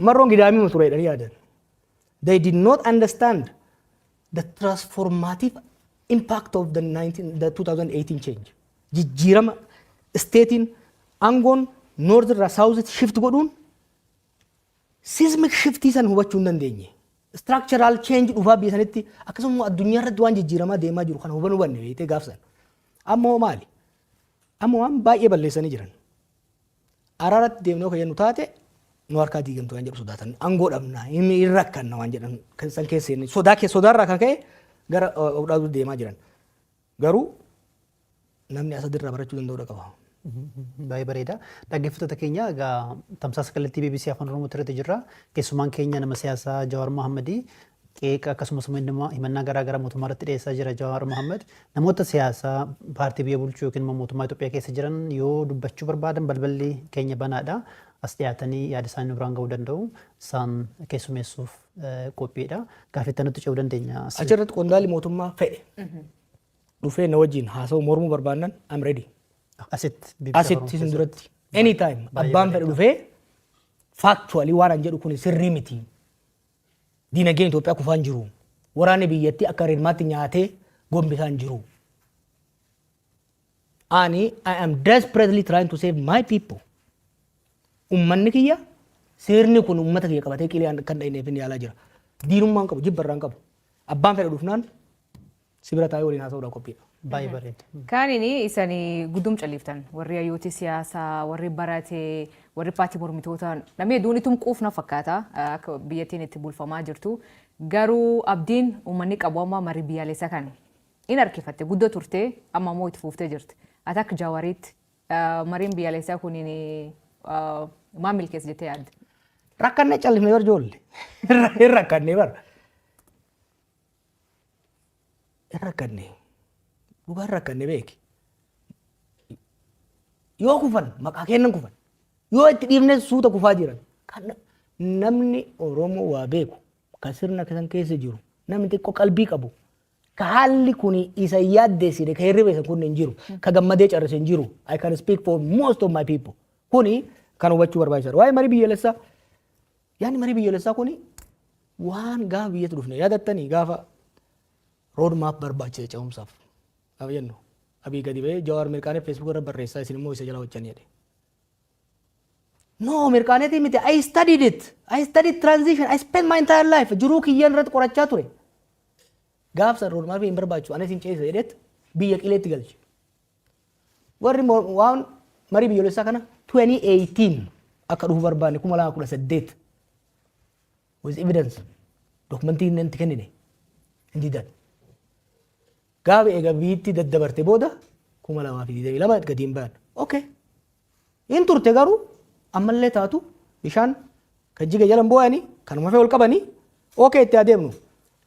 Speaker 1: marroon gidaamii ture jedhanii yaadan. They did not understand the transformative impact of the 19, the 2018 change. Jijjiirama stateiin aangoon north irraa south shift godhuun seismic shiftii san hubachuu hin dandeenye. Structural change dhufaa biyya sanitti, akkasuma addunyaa irratti waan jijjiiramaa deemaa jiru kana hubanuu hubanne beektee gaafsan. Amma hoo maali? Amma waan baay'ee balleessanii jiran. Araaratti deemnee kan jennu taate nu harkaa diigamtu waan jedhu sodaatan, aangoo dhabna, hin rakkanna waan jedhan kan san keessa sodaa sodaarraa kan ka'e gara of dhaabuu deemaa jiran. Garuu namni asadirraa barachuu danda'uu qaba.
Speaker 2: Baay'ee bareeda. Dhaggeeffattoota keenya, egaa tamsaasa kallattii BBC Afaan Oromoo irratti jirra. Keessumaan keenya nama siyaasaa Jawaar Mohammadii qeeqa akkasumas immoo himannaa garaa garaa mootummaa irratti dhiyeessaa jira Jawaar Mohammad. Namoota siyaasaa paartii biyya bulchuu yookiin immoo mootummaa Itoophiyaa keessa jiran yoo dubbachuu barbaadan balballi keenya banaadha. As dhiyaatanii yaada isaanii biraan ga'uu danda'u. Isaan keessummeessuuf qophiidha. Gaaffii nutti ce'uu dandeenya.
Speaker 1: Achirratti qondaalli mootummaa fedhe dhufee na wajjin haasa'u mormuu barbaannan, I'm ready.
Speaker 2: Asitti.
Speaker 1: Asitti isin duratti. Anytime abbaan fedhe dhufee factually waan an jedhu kun sirrii miti. Diinagdeen Itoophiyaa kufaan jiru. Waraanni biyyattii akka rirmaatti nyaatee gombisaan jiru. Ani I am desperately trying to save my people. Ummanni kiyya, sirni kun ummata kiyya qabatee qilee kan dhahineef inni yaalaa jira. Diinummaan qabu, jibba irraan qabu. Abbaan fedhe dhufnaan si bira taa'ee waliin haasa'uudhaan qophiidha.
Speaker 2: Baay'ee bareeda.
Speaker 3: Kaanini isanii guddum caliiftan, warri hayyooti siyaasaa, warri barate, warri paartii mormitoota, namni hedduun itum quufna fakkaata akka biyyattiin itti bulfamaa jirtu. Garuu abdiin uummanni qabu amma marii biyyaalessaa kan in harkifatte guddoo turte, amma immoo itti fuuftee jirti. Ati akka Jawaariitti mariin biyyaalessaa kuniin maal milkeessa jettee yaadda?
Speaker 1: Rakkannee callifne bar ijoollee. Hin rakkannee bar. Hin rakkanne. Dhugaan rakkanne beeki. Yoo kufan maqaa kennan kufan. Yoo itti dhiifne suuta kufaa jiran. Kan namni Oromoo waa beeku, kan sirna kan keessa jiru, namni xiqqoo qalbii qabu, ka haalli kun isa yaaddeessine, ka hirriba isa kun hin jiru, ka gammadee carrise hin jiru. I can speak for most of my people. Kuni kan hubachuu barbaachisaadha. Waa'ee marii biyyoolessaa, yaadni marii biyyoolessaa kuni waan gaafa biyyatti dhufne yaadattanii, gaafa road map barbaachisa ce'umsaaf. Gaafa jennu Abii gadi ba'ee Jawaar mirqaanee Facebook irra barreessaa, isin immoo isa jala hojjanii jedhe. No, mirqaaneetii miti. I studied it. I studied transition. I spent my entire life. Jiruu kiyyaan irratti qorachaa ture. Gaafsa road map hin barbaachisu, anis hin ceesisa jedheet biyya qileetti galche. Warri waan marii biyyoolessaa kana 2018 akka dhufu barbaanne, 2018, with evidence, documentii inni itti kennine hin didan. Gaafa eega biyyatti daddabarte booda 2022 gadi hin bayan. Okay. Hin turte, garuu ammallee taatu bishaan kan jiga jalan boo'anii kanuma fee ol qabanii. Okay, itti adeemnu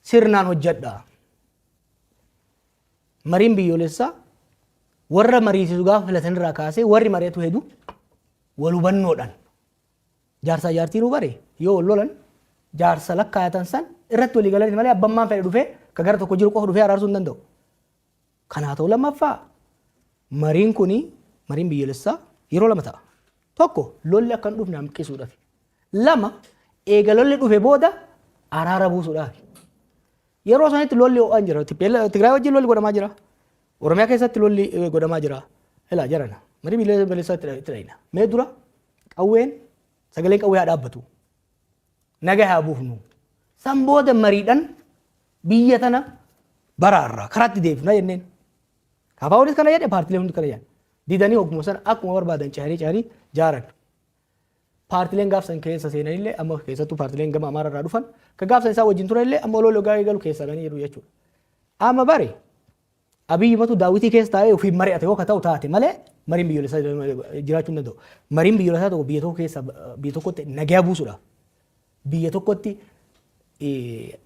Speaker 1: sirnaan hojjedha. Mariin biyyoolessaa warra mariisisu gaafa filatan irraa kaasee warri mari'atu hedu wal hubannoodhaan, jaarsaa jaartiin bare yoo wal lolan jaarsa lakkaayatan san irratti walii galanii malee abbammaan fedhe dhufee ka gara tokko jiru qofa dhufee araarsuu hin danda'u. Kanaa ta'u, lammaffaa mariin kuni, mariin biyyoolessaa yeroo lama ta'a. Tokko, lolli akka hin dhufne hanqisuudhaaf. Lama, eega lolli dhufe booda araara buusuudhaaf. Yeroo sanitti lolli ho'aan jira. Tigraay wajjin lolli godhamaa jira. Oromiyaa keessatti lolli godhamaa jira. Ilaa jarana. Marii biyyoolessaa itti dhayina. Mee dura qawween, sagaleen qawwee haa dhaabbatu. Naga haa buufnu. San booda mariidhaan biyya tana baraarraa karaatti deebifna jenneen. KFOnis kana jedhe, paartileen hundi kana jedhan. Didanii hogguma sana akkuma barbaadan cehanii cehanii jaaran. Paartileen gaafsan keessa seenanillee, amma keessattuu paartileen gama Amaara irraa dhufan ka gaafsan isaa wajjin turanillee, amma oloo logaa eegalu keessaa ganii jiru jechuudha. Amma bare Abiyyi matu daawwitii keessa taa'ee ofiin mari'ate yoo ka ta'u taate malee mariin biyyoolessaa jiraachuu hin danda'u. Mariin biyyoolessaa tokko biyya tokko keessa, biyya tokkotti nagaa buusuudhaaf, biyya tokkotti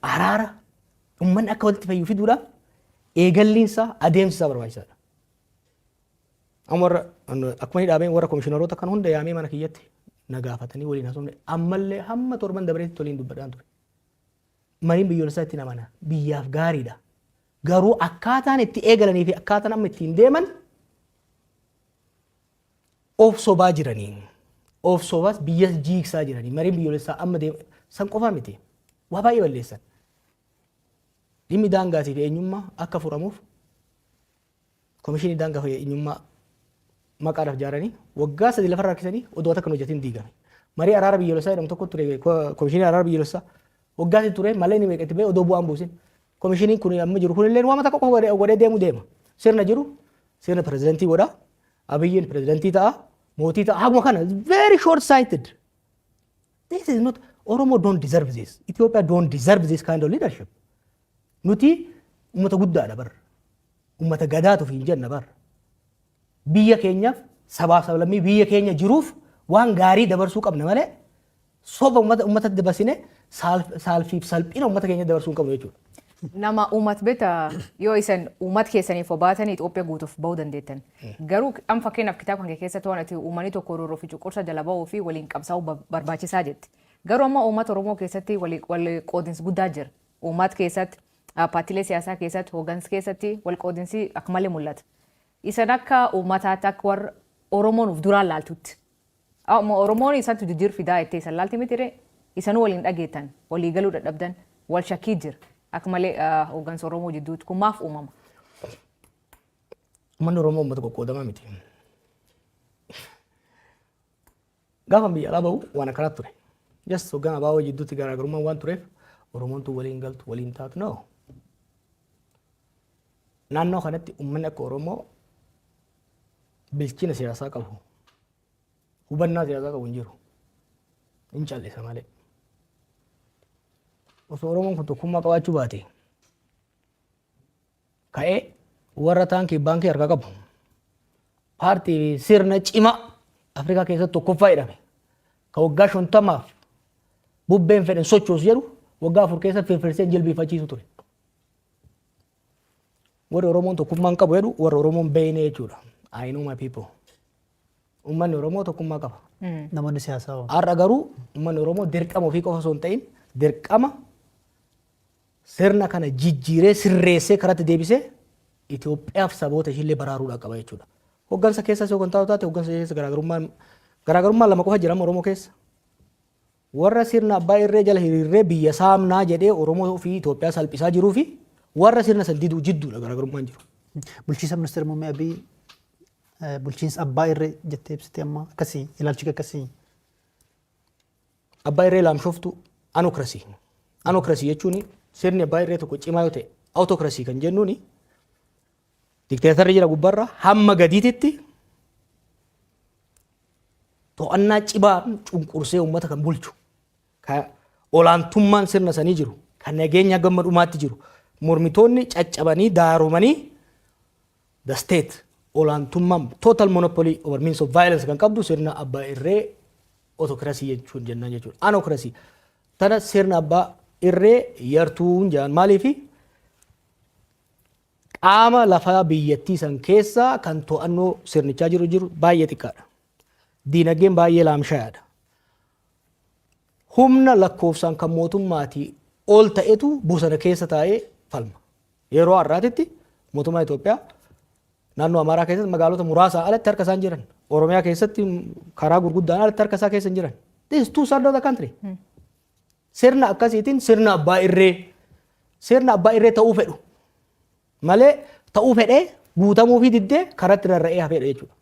Speaker 1: araara, uummanni akka walitti fayyu fiduudhaaf eegalliinsaa, adeemsi isaa barbaachisaadha. Amma warra akkuma inni dhaabeen warra komishiinaroota kan hunda yaamee mana kiyyatti na gaafatanii waliin haasofne. Ammallee hamma torban dabareetti waliin dubbadhaan ture. Mariin biyyoolessaa ittiin amana, biyyaaf gaariidha. Garuu akkaataan itti eegalanii fi akkaataan amma ittiin deeman of sobaa jiranii. Of sobaas biyya jiigsaa jiranii. Mariin biyyoolessaa amma deema san qofaa miti. Waa baay'ee balleessan. Dhimmi daangaatii fi eenyummaa akka furamuuf komishinii daangaa fi eenyummaa maqaadhaaf ijaaranii waggaa 3 lafarra harkisanii odoo takka hin hojjetin diigame. Marii araara biyyoolessaa jedhamu tokko ture, komishinii araara biyyoolessaa waggaa 3 ture malee inni meeqa itti ba'e odoo bu'aan buusin. Komishiniin kun amma jiru kunillee waan takka qofa godhee deemu deema. Sirna jiru sirna pirezidantii godha. Abiyyiin pirezidantii ta'a. Mootii ta'a. Haguma kana very short sighted. This is not, Oromo don't deserve this. Ethiopia don't deserve this kind of leadership. Nuti uummata guddaadha bar. Uummata gadaatu hin jenna bar. Biyya keenyaaf, sabaaf sablammii biyya keenya jiruuf waan gaarii dabarsuu qabna malee soba uummata uummatatti dabarsine saalfiif salphina uummata keenya dabarsuu hin qabnu jechuudha.
Speaker 3: Nama uummata beekta, yoo isan uummata keessaniif obaatanii Itoophiyaa guutuuf bahuu dandeettan. Garuu amma fakkeenyaaf kitaaba kan kee keessatti waan ati uummanni tokko roorroo fi cunqursa jala bahuu fi waliin qabsaa'uu barbaachisaa jetti. Garuu amma uummata Oromoo keessatti wal qoodinsi guddaa jira. Uummata keessatti, paartiilee siyaasaa keessatti, hooggansa keessatti wal qoodinsi akka malee mul'ata. Isan akka uummataatti, akka warra Oromoon uf duraan laaltutti. Amma Oromoon isantu jijjiir fidaa jettee isan laalti miti ree? Isanuu waliin dhageettan, walii galuu dadhabdan, wal shakkii jira. Akka malee hooggansa Oromoo jidduutti kun maaf uumama?
Speaker 1: Uummanni Oromoo uummata qoqqoodamaa miti. Gaafa biyya alaa bahu waan akkanaatu ture. Just hoggaan abaaboo jidduutti garaagarummaan waan tureef Oromoon tun waliin galtu, waliin taatu, no. Naannoo kanatti uummanni akka Oromoo bilchina siyaasaa qabu, hubannaa siyaasaa qabu hin jiru. Hin callisa malee. Osoo Oromoon kun tokkummaa qabaachuu baate ka'ee warra taankii baankii harkaa qabu, paartii sirna cimaa Afrikaa keessatti tokkoffaa jedhame, ka waggaa 50f bubbeen fedhan sochoosu jedhu, waggaa 4 keessa firfirsee jilbiifachiisu ture. Warri Oromoon tokkummaa hin qabu jedhu warra Oromoon beeyne jechuudha. I know my people. Uummanni Oromoo tokkummaa qaba.
Speaker 2: Namoonni siyaasaa hoo?
Speaker 1: Har'a garuu uummanni Oromoo dirqama ofii qofa osoo hin ta'in dirqama sirna kana jijjiiree, sirreessee, karatti deebisee Itoophiyaaf saboota ishiillee baraaruudhaa qaba jechuudha. Hoggansa keessas yoo kan taatu taate, hoggansa keessa garaagarummaan lama qofa jira Oromoo keessa. Warra sirna abbaa irree jala hiriirree biyya saamnaa jedhee Oromoo fi Itoophiyaa salphisaa jiruu fi warra sirna san diduu jidduudha garaagarummaan jiru.
Speaker 2: Bulchiinsa ministeera muummee Abiy bulchiinsa abbaa irree jettee ibsite amma, akkasii ilaalchi kee akkasii?
Speaker 1: Abbaa irree laamshoftu, anocracy. Anocracy jechuun sirni abbaa irree tokko cimaa yoo ta'e, autocracy kan jennuun dikteetarri jira gubbarra hamma gadiititti to'annaa cimaa cunqursee uummata kan bulchu, ka olaantummaan sirna sanii jiru, kan nageenya gamma dhumaatti jiru, mormitoonni caccabanii daaromanii, the state olaantummaan total monopoly over means of violence kan qabdu sirna abbaa irree autocracy jechuun jennaan jechuudha. Anocracy tana sirna abbaa Irree yartuun jedhan maaliifi qaama lafaa biyyattii san keessaa kan to'annoo sirnichaa jiru baay'ee xiqqaadha. Diinagdeen baay'ee laamshayaadha. Humna lakkoofsaan kan mootummaatii ol ta'etu bosona keessa taa'ee falma. Yeroo har'aatitti mootummaa Itoophiyaa naannoo Amaaraa keessatti magaalota muraasaan alatti harka isaan jiran. Oromiyaa keessatti karaa gurguddaan alatti harka isaa keessa hin jiran. This is two third of the country. Sirna akkasiitiin sirna abbaa irree ta'uu fedhu malee ta'uu fedhee guutamuu fi diddee karatti rarra'ee hafeedha jechuudha.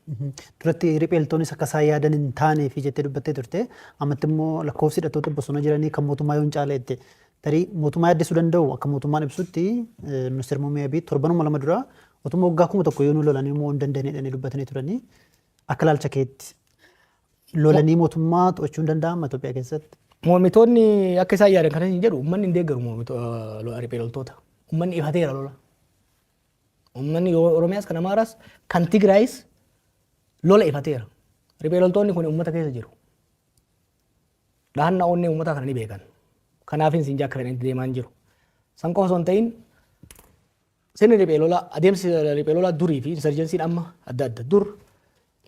Speaker 2: Duratti ripheeltoonis akka isaan yaadan hin taane fi jettee dubbattee turte. Ammatti immoo lakkoofsi hidhattoota bosona jiranii kan mootummaa yoo hin caale jette. Tarii mootummaa yaaddessuu danda'u akka mootummaan ibsutti, ministeerri muummee Abiy torbanuma 2 dura otuma waggaa 1000 yoo nu lolanii immoo hin dandeenye jedhanii dubbatanii turanii. Akka ilaalcha keetti lolanii mootummaa to'achuu hin danda'ama Itoophiyaa keessatti?
Speaker 1: Mormitoonni akka isaan yaadan kana hin jedhu. Uummanni hin deeggaru mormitoota, riphee loltoota. Uummanni ifateera lola. Uummanni Oromiyaas, kan Amaaraas, kan Tigraayis lola ifateera. Riphee loltoonni kun uummata keessa jiru. Dhahannaa onnee uummataa kana ni beekan. Kanaaf hin siinjaa akka fedhanitti deemaa hin jiru. San qofa osoo hin ta'in, sirni riphee lolaa, adeemsi riphee lolaa durii fi insurgencyn amma adda adda. Dur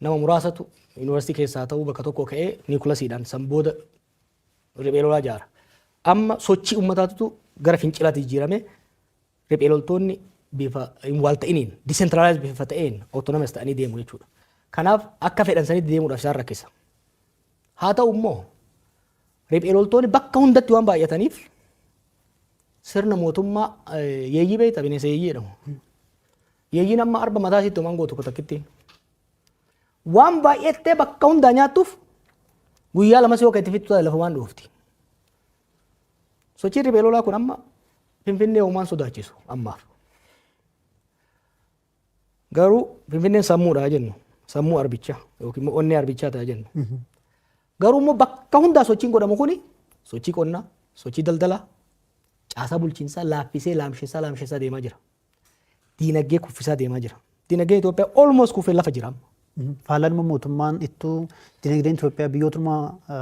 Speaker 1: nama muraasatu yuunivarsiitii keessaa ta'uu bakka tokko ka'ee nucleusiidhaan san booda riphee lolaa ijaara. Amma sochii uummataatu gara fincilaatti jijjiirame. Riphee loltoonni bifa hin waalta'iniin, decentralized bifa ta'een, autonomous ta'anii deemu jechuudha. Kanaaf akka fedhan sanitti deemuudhaaf isaan rakkisa. Haa ta'u immoo riphee loltoonni bakka hundatti waan baay'ataniif sirna mootummaa, yeeyyii beekta, bineensa yeeyyii jedhamu. Yeeyyiin amma arba mataa isiitti homaan gootu takkittiin. Waan baay'attee bakka hundaa nyaattuuf guyyaa 2 yoo itti fixxu lafa waan dhoofti. Sochiin riphee lolaa kun amma Finfinnee homaan sodaachisu ammaaf. Garuu Finfinneen sammuudha jennu. Sammuu arbichaa yookiin immoo onnee arbichaa ta'a jennu. Garuu immoo bakka hundaa sochiin godhamu kuni sochii qonnaa, sochii daldalaa, caasaa bulchiinsaa laaffisee laamsheessaa laamsheessaa deemaa jira. Diinagdee kuffisaa deemaa jira. Diinagdeen Itoophiyaa almost kufee lafa jira amma.
Speaker 2: Faallaan immoo mootummaan ittuu dinagdeen Itoophiyaa biyyootuma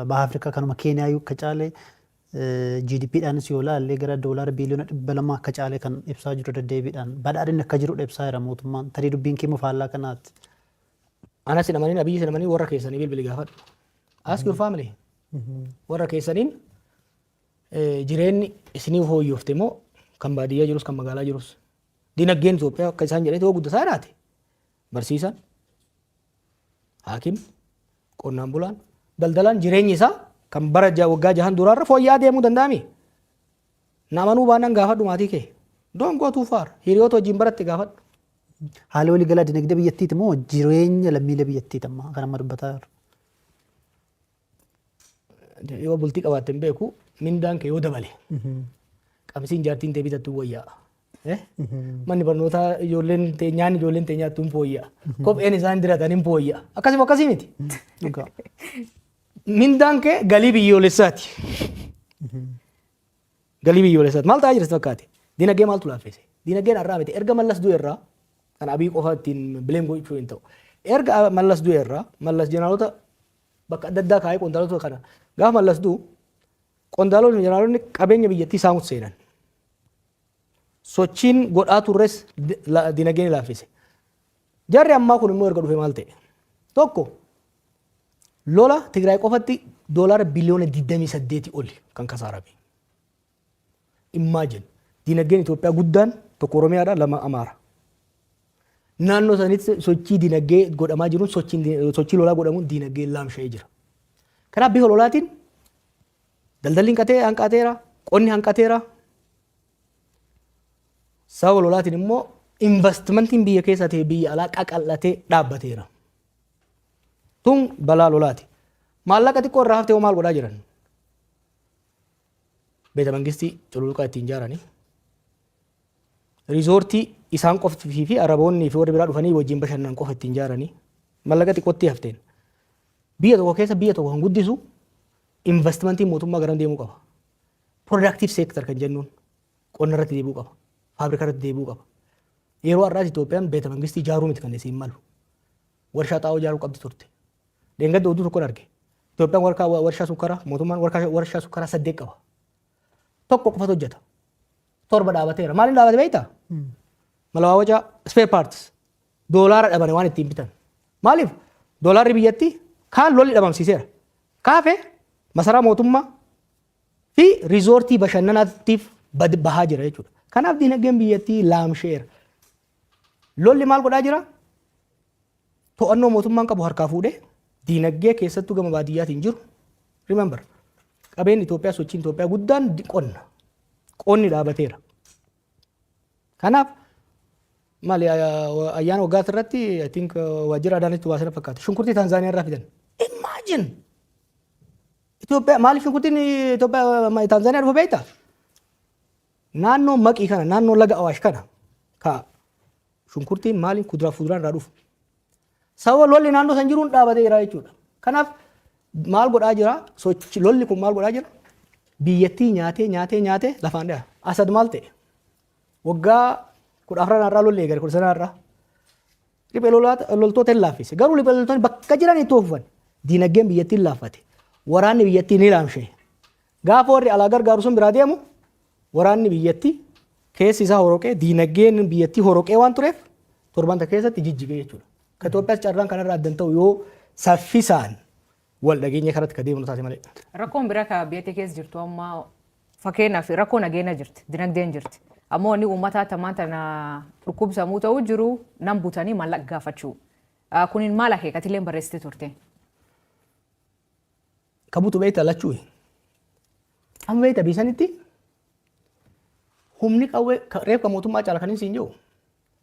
Speaker 2: baha Afrikaa kanuma Keeniyaa akka caale, GDPdhaanis yoo ilaalle gara doolaara biiliyoona 200 akka caale kan ibsaa jiru, deddeebiidhaan badhaadhinni akka jirudha ibsaa jira mootummaan. Tarii dubbiin kee immoo faallaa kanaati.
Speaker 1: Anas hin amanin, Abiyyi hin amanin, warra keessanii bilbili gaafadhu. Ask your family. Warra keessaniin jireenyi isinii fooyyofte moo, kan baadiyyaa jirus kan magaalaa jirus? Dinagdeen Itoophiyaa akka isaan jedhee yoo guddataa jiraate, barsiisaan, haakim, qonnaan bulaan, daldalaan jireenyi isaa kan bara waggaa 6n duraarra fooyya'aa deemuu danda'ami? Na amanuu baannaan gaafadhu maatii kee. Don't go too far. Hiriyoota wajjin baratte gaafadhu.
Speaker 2: Haala waliigalaa dinagdee biyyattiiti moo jireenya lammiilee biyyattiiti amma kan amma dubbataa jiru?
Speaker 1: Yoo bultii qabaatte hin beeku, mindaan kee yoo dabale qamisiin jaartiin tee bitattu wayyaa. Manni barnootaa ijoolleen tee nyaanni ijoolleen tee nyaattu hin fooyya'a. Kopheen isaan diratan hin fooyya'a. Akkasuma akkasii miti.
Speaker 2: Dhugaa.
Speaker 1: Mindaan kee galii biyyoolessaati. Galii biyyoolessaati. Maal ta'aa jira sitti fakkaate? Dinagdee maaltu laaffise? Dinagdeen har'aa miti. Erga Mallas du'e irraa kan Abiy qofa ittiin blame gochuu hin ta'u. Erga Mallas du'e irraa Mallas jeneraalota bakka adda addaa kaa'ee, qondaalota kana gaafa Mallas du'u qondaalonni jeneraalonni qabeenya biyyattii saamutti seenan. Sochiin godhaa turres dinagdeen laaffise. Jarri ammaa kun immoo erga dhufe maal ta'e? Tokko, lola Tigraay qofatti doolaara biliyoona 28 oli kan kasaarame. Imagine, dinagdeen Itoophiyaa guddaan tokko Oromiyaadha, lama Amaara. Naannoo sanitti sochii dinagdee godhamaa jiruun, sochii lolaa godhamuun dinagdeen laamsha'ee jira. Kanaaf bifa lolaatiin daldalli hanqatee hanqateera, qonni hanqateera. Sababa lolaatiin immoo investmentiin biyya keessaa ta'e biyya alaa qaqal'atee dhaabbateera. Tun balaa lolaati. Maallaqa xiqqoo irraa haftee hoo maal godhaa jiran? Beeta mangistii cululuqaa ittiin ijaaranii. Resortii isaan qoftii fi Araboonni fi warri biraa dhufanii wajjin bashannanan qofa ittiin ijaaranii. Maallaqa xiqqootti hafteen. Biyya tokko keessa biyya tokko kan guddisu investmentiin mootummaa garam deemuu qaba? Productive sector kan jennuun qonna irratti deebi'uu qaba. Faabrikaa irratti deebi'uu qaba. Yeroo har'aas Itoophiyaan beeta mangistii ijaaruu miti kan isiin malu. Warshaa xaa'oo ijaaruu qabdi turte. Dheengadda oduu tokkon arge. Itoophiyaan warshaa sukkaraa, mootummaan warshaa sukkaraa saddeet qaba. Tokko qofatu hojjeta. Torba dhaabateera. Maaliin dhaabate beektaa? Malawaawwaca, spare parts. Doolaara dhabane waan ittiin bitan. Maaliif? Doolaarri biyyattii kaan lolli dhabamsiiseera. Kaafe masaraa mootummaa fi riizoortii bashannanaatiif bahaa jira jechuudha. Kanaaf diinagdeen biyyattii laamsheera. Lolli maal godhaa jira? To'annoo mootummaan qabu harkaa fuudhee diinagdee keessattuu gama baadiyyaatiin jiru. Remember, qabeenyi Itoophiyaa, sochiin Itoophiyaa guddaan qonna. Qonni dhaabateera. Kanaaf maali, ayyaana waggaa irratti, I think, waajjira Adaanitti waa sana fakkaata. Shunkurtii Taanzaaniyaa irraa fidan. Imagine! Itoophiyaa maaliif shunkurtiin Itoophiyaa Taanzaaniyaa dhufa beektaa? Naannoo Maqii kana, naannoo laga Awaash kana ka shunkurtiin maaliin kuduraa fuduraan irraa dhufu. Sababa lolli naannoo san jiruun dhaabatee jira jechuudha. Kanaaf maal godhaa jira? Sochi lolli kun maal godhaa jira? Biyyattii nyaatee nyaatee nyaatee lafaan dhaha. Asad maal ta'e? Waggaa 14 irraa lolli eegale, 19 irraa. Riphee loltoota hin laaffise. Garuu riphee loltoonni bakka jiran itti fufan. Diinagdeen biyyattii hin laaffate. Waraanni biyyattii ni laamshe. Gaafa warri alaa gargaaru sun biraa deemu, waraanni biyyattii keessi isaa horoqee, diinagdeen biyyattii horoqee waan tureef torbanta keessatti jijjigee jechuudha. Ka Itoophiyaas carraan kanarraa addan ta'u yoo saffisaan wal dhageenya karatti ka deemnu taate malee.
Speaker 3: Rakkoon biraa ka biyya keessa jirtu amma, fakkeenyaaf, rakkoo nageenya jirti, dinagdeen jirti. Ammoo wanni uummataa tamaan tana dhukkubsamuu ta'uu jiru nam butanii maallaqa gaafachuu. Kunin maal akeekatilee barreessite turte?
Speaker 1: Ka butu beektaa lachuu. Amma beektaa biisanitti humni qawwee reeffa mootummaa caala kan hin siin jiru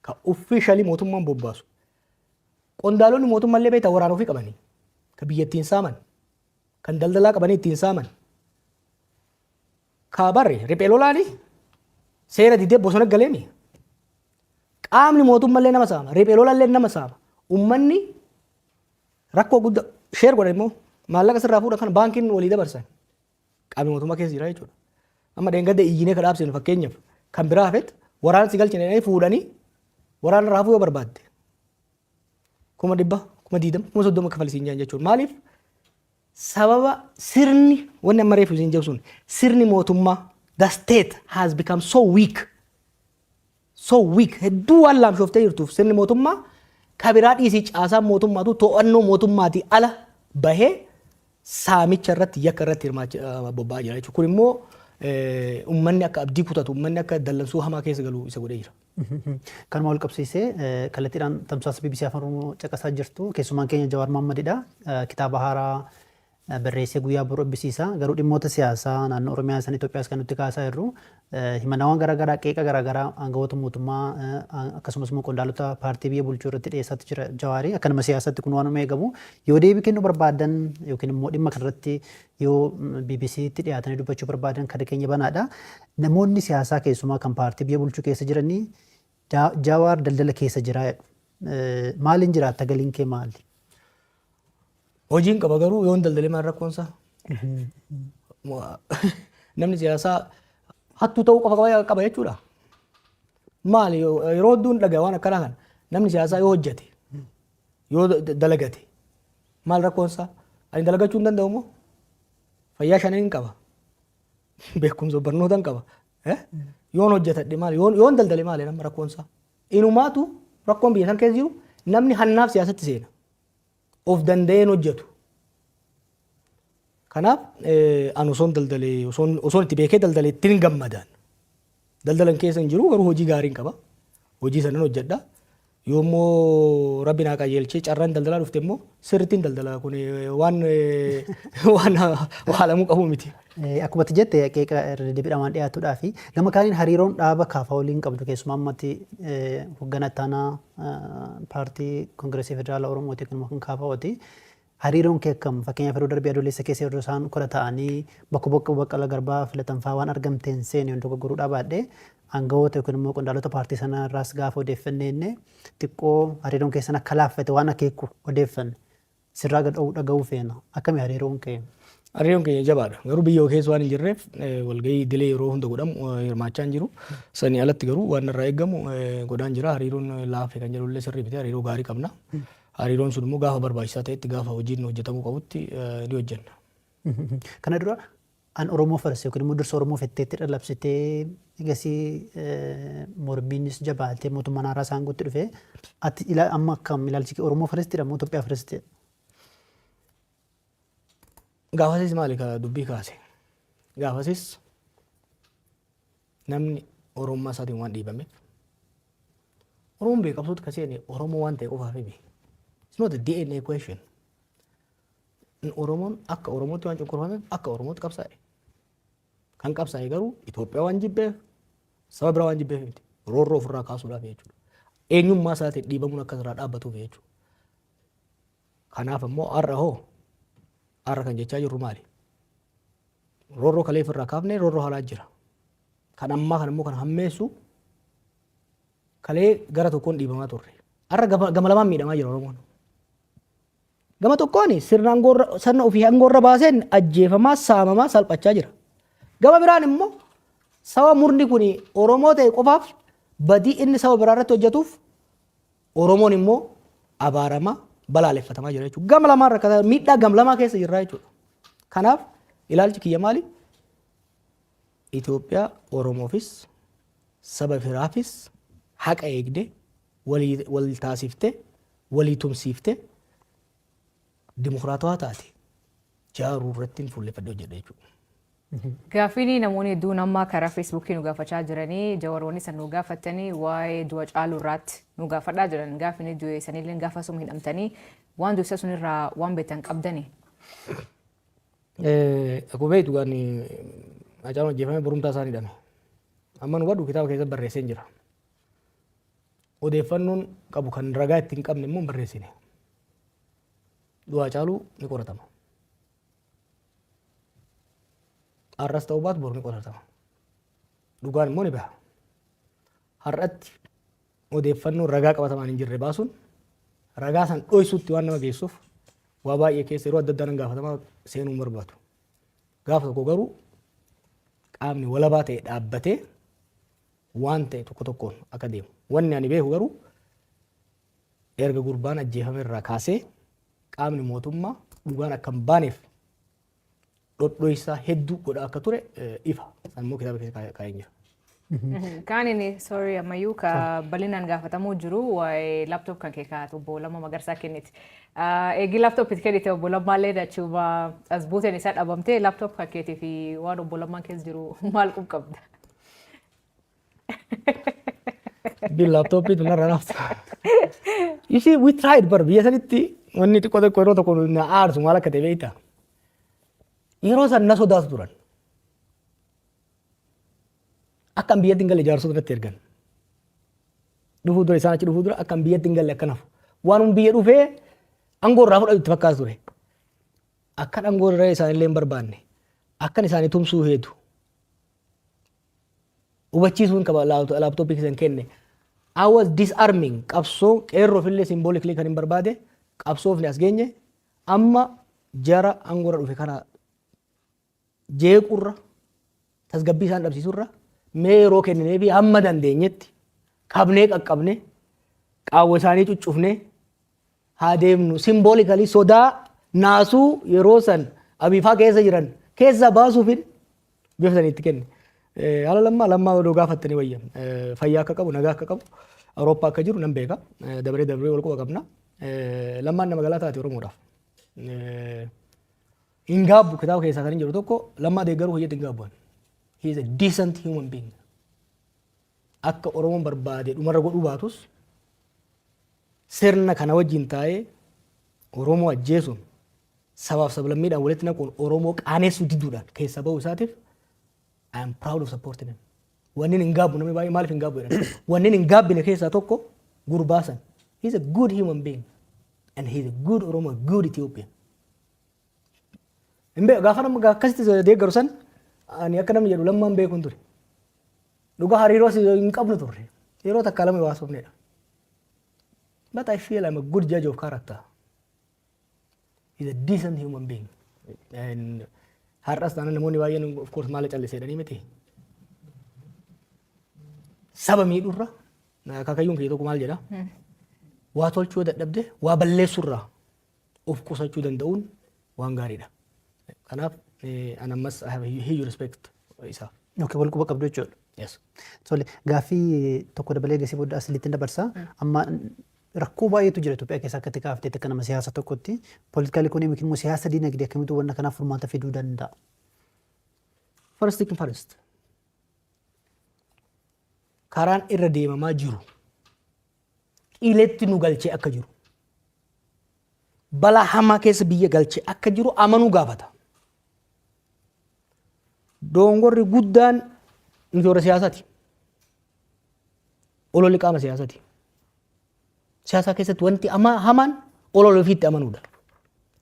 Speaker 1: ka officially mootummaan bobbaasu. Qondaalonni mootummaallee beektaa waraana ofii qabanii ka biyya ittiin saaman, kan daldalaa qabanii ittiin saaman. Ka barre riphee lolaanii seera didee bosona galeemi. Qaamni mootummaallee nama saama, riphee lolallee nama saama. Uummanni rakkoo guddaa share godhan immoo maallaqa sirraa fuudhan kana baankiin walii dabarsan. Qaamni mootummaa keessa jira jechuudha. Amma dheengadda iyyinee ka dhaabsinu, fakkeenyaaf, kan biraa hafetti waraana si galchine jedhanii fuudhanii waraana raafuu yoo barbaadde 100,000, 20,000, 30,000 kafalisiin jiran jechuudha. Maaliif? Sababa sirni wanni amma reefu isin jedhu sun, sirni mootummaa, the state has become so weak, so weak, hedduu waan laamshooftee jirtuuf sirni mootummaa kabiraa dhiisii caasaan mootummaatu to'annoo mootummaatii ala bahee saamicha irratti, yakka irratti hirmaachaa bobba'aa jira jechuudha. Kun immoo uummanni akka abdii kutatu, uummanni akka dallansuu hamaa keessa galu isa godhee jira.
Speaker 2: Kanuma wal qabsiisee, kallattiidhaan tamsaasa BBC Afaan Oromoo caqasaa jirtu. Keessumaan keenya Jawaar Mohammadidha. Kitaaba haaraa barreessee guyyaa boru eebbisiisa. Garuu dhimmoota siyaasaa naannoo Oromiyaa san Itoophiyaas kan nuti kaasaa jirru, himannawwan garaagaraa, qeeqa garaagaraa aangawoota mootummaa akkasumas immoo qondaalota paartii biyya bulchuu irratti dhiyeessaatti jira Jawaarii. Akka nama siyaasaatti kun waanuma eegamu. Yoo deebii kennuu barbaadan yookiin immoo dhimma kanarratti yoo BBCtti dhiyaatanii dubbachuu barbaadan kan keenya banaadha. Namoonni siyaasaa keessumaa kan paartii biyya bulchuu keessa jiranii Jawaar daldala keessa jira jedhu. Maaliin jiraatta, galiin kee maali?
Speaker 1: Hojiin qaba, garuu yoon daldalee maal rakkoonsaa? Namni siyaasaa hattuu ta'uu qofa qaba jechuudha. Maali, yeroo hedduun dhagaa waan akkanaa kana, namni siyaasaa yoo hojjete, yoo dalagate maal rakkoonsaa? Ani dalagachuu hin danda'u moo? Fayyaa shanan hin qaba. Beekumsa barnoota hin qaba. Yoon hojjetadhe maali? Yoon daldale maali nama rakkoonsaa? Inumaatu rakkoon biyya san keessa jiru namni hannaaf siyaasatti seena. Of danda'een hojjetu. Kanaaf ani osoon daldalee, osoon itti beekee daldalee ittiin gammadaan. Daldalan keessa hin jiru, garuu hojii gaariin qaba. Hojii sanan hojjedha. Yoommoo rabbi naa qajeelchee carraan daldalaa dhufte immoo sirrittiin daldala, kun waan haalamuu qabu miti.
Speaker 2: Akkuma ati jette, qeeqa irra deddeebiidhaan waan dhiyaatuudhaa fi gama kaaniin hariiroon dhaaba KFO waliin qabdu, keessumaa ammatti hoogganaa itti aanaa paartii Koongireesii Federaalaa Oromooti kan kan KFOti. Hariiroon kee akkam? Fakkeenyaaf, yeroo darbee Adoolessa keessa yeroo isaan kora ta'anii bakka bakka Baqqala Garbaa filatan fa'aa waan argamteen seene yoon dogoggoruudhaa baadhee, aangawoota yookiin immoo qondaalota paartii sanaa irraas gaafa odeeffanne inni xiqqoo hariiroon keessan akka laaffate waan akeeku odeeffanne. Sirraa gad dhaga'uu feena. Akkami hariiroon kee?
Speaker 1: Hariiroon keenya jabaadha. Garuu biyya keessa waan hin jirreef walgahii idilee yeroo hunda godhamu hirmaachaa hin jiru. Sanii alatti garuu waan irraa eegamu godhaan jira. Hariiroon laafe kan jedhullee sirrii miti. Hariiroo gaarii qabna. Hariiroon sun immoo gaafa barbaachisaa ta'etti, gaafa hojiin hojjetamuu qabutti ni hojjenna.
Speaker 2: Kana dura An Oromoo first yookiin immoo dursa Oromoo fetteetti labsitee, egasii mormiinis jabaatee mootummaan haaraa isaan gootti dhufe. Ati amma akkam ilaalchi kee, Oromoo firstidha moo Itoophiyaa firstidha?
Speaker 1: Gaafasis maali ka dubbii kaase? Gaafasis namni Oromummaa isaatiin waan dhiibameef, Oromoon biyya qabsootti ka seene Oromoo waan ta'e qofaaf miti. It's not a DNA question. Oromoon akka Oromootti waan cunqurfameef akka Oromootti qabsaa'e. Kan qabsaa'e garuu Itoophiyaa waan jibbeef, saba biraa waan jibbeef miti. Roorroo ofirraa kaasuudhaaf jechuudha. Eenyummaa isaatiin dhiibamuun akka irraa dhaabbatuuf jechuudha. Kanaaf immoo har'a hoo, har'a kan jechaa jirru maali? Roorroo kalee ofirraa kaafnee roorroo haaraa jira. Kan ammaa kan immoo kan hammeessu kalee gara tokkoon dhiibamaa turre. Har'a gama lamaan miidhamaa jira Oromoon. Gama tokkoon sirna aangoorra, sirna ofii aangoorra baaseen ajjeefamaa, saamamaa, salphachaa jira. Gama biraan immoo saba murni kun Oromoo ta'e qofaaf badii inni saba biraa irratti hojjetuuf Oromoon immoo abaaramaa, balaaleffatamaa jira jechuudha. Gama lamaan rakkataa, miidhaa gam lamaa keessa jirra jechuudha. Kanaaf ilaalchi kiyya maali? Itoophiyaa Oromoofis saba biraafis haqa eegde, walii wal taasifte, walii tumsiifte, dimokiraatawaa taate jaaruu irratti fuulleffadhee hojjedha jechuudha.
Speaker 3: Gaaffiin namoonni hedduun amma karaa Feesbuukii nu gaafachaa jiranii, Jawaroonni san nu gaafatanii, waa'ee du'a Caaluu irraatti nu gaafadhaa jiran. Gaaffiin du'e sanillee gaafa suma hidhamtanii waan du'e sun irraa waan beektan qabdanii.
Speaker 1: Akkuma beektu gaan Hacaaluun ajjeefamee borumtaa isaan hidhame. Amma nu hubadhu, kitaaba keessatti barreessee jira. Odeeffannoon qabu kan ragaa itti hin qabne immoo hin barreessine. Du'a Hacaaluu ni qoratama. Har'as ta'uu baatu boru ni qoratama. Dhugaan immoo ni baha. Har'atti odeeffannoo ragaa qabatamaan hin jirre baasuun ragaa san dhoysuutti waan nama geessuuf waa baay'ee keessa yeroo adda addaa nan gaafatamaa seenuu hin barbaadu. Gaafa tokko garuu qaamni walabaa ta'e dhaabbatee waan ta'e tokko tokkoon akka deemu. Wanni ani beeku garuu erga gurbaan ajjeefame irraa kaasee qaamni mootummaa dhugaan akka hin baaneef dhodhoysaa hedduu godhaa akka ture ifa. San immoo kitaaba keessa kaa'een jira.
Speaker 3: Kaan inni, sorry, ammayyuu ka bal'inaan gaafatamuu jiru waa'ee laptop kan kee ka obbo Lammaa Magarsaa kenniti. Eegi laptop itti kennite, obbo Lammaallee achuma as buuteen isaa dhabamtee, laptop kan keetii fi waan obbo Lammaan keessa jiru maal qabda?
Speaker 1: Dubbiin laaptooppiitu narra nafta. You see, we tried bar biyya sanitti wanni xiqqoo xiqqoo yeroo tokko na aarsu maal akka ta'e beektaa? Yeroo san na sodaatu turan. Akka an biyyatti hin galle jaarsota natti ergan. Dhufuu dura, isaan achi dhufuu dura, akka an biyyatti hin galle akka nafu. Waan biyya dhufee aangoo irraa fudhatu itti fakkaatu ture. Akkan aangoo irra isaanillee hin barbaanne. Akkan isaanii tumsuu heetu. Hubachiisuun qaba laaptooppii keessan kenne. I was disarming qabsoo qeerroof illee symbolically kan hin barbaade. Qabsoofni as geenye amma jara aangoorra dhufe kana jeequrra, tasgabbii isaan dhabsiisurra, mee yeroo kenninee fi hamma dandeenyetti qabnee qaqqabne qaawwa isaanii cuccufnee haa deemnu, symbolically sodaa naasuu yeroo san abiifaa keessa jiran keessaa baasuufin bifa sanii itti kenne. Haala Lammaa, Lammaa odoo gaafattanii wayya. Fayyaa akka qabu, nagaa akka qabu, Awurooppaa akka jiru nan beeka. Dabaree dabaree wal quba qabna. Lammaan nama galaa taate Oromoodhaaf. Hin gaabbu, kitaaba keessaa kan hin jiru tokko Lammaa deeggaruu hojjetti hin gaabbu. He is a decent human being. Akka Oromoon barbaade dhumarra godhuu baatus, sirna kana wajjin taa'ee Oromoo ajjeesuun, sabaaf sablammiidhaan walitti naquun Oromoo qaaneessuu diduudhaan keessaa bahuu isaatiif I am proud of supporting him. Wanni hin gaabbu, namni baay'ee maaliif hin gaabbu jedhan. Wanni hin gaabbine keessaa tokko gurbaa san. He is a good human being and he is a good Oromo, a good Ethiopian. Hin beeku, gaafa nama akkasitti deeggaru san ani akka namni jedhu Lammaan beekuun ture. Dhugaa hariiroo hin qabnu turre. Yeroo takka lama waasofnedha. But I feel I'm a good judge of character. He's a decent human being. And har'as taanaan namoonni baay'een of course maal callisee jedhanii miti. Saba miidhurra akaakayyuun kiyya tokko maal jedha? Waa tolchuu dadhabde waa balleessurraa of qusachuu danda'uun waan gaariidha. Kanaaf An ammas I have a huge respect isaa.
Speaker 2: Okay, wal quba qabdu jechuudha.
Speaker 1: Yes.
Speaker 2: Tole, gaaffii tokko dabalee gasii booda asilitti dabarsa. Amma rakkoo baay'eetu jira Itoophiyaa keessa akka itti kaafteetti akka nama siyaasa tokkotti. Political economy immoo siyaasa dinagdee akkamitti wanna kanaaf furmaata fiduu danda'a?
Speaker 1: First thing first. Karaan irra deemamaa jiru qileetti nu galchee akka jiru, balaa hamaa keessa biyya galchee akka jiru amanuu gaafata. Dongorri guddaan nuti warra siyaasaati. Ololli qaama siyaasaati. Siyaasaa keessatti wanti hamaan olola ofiitti amanuudha.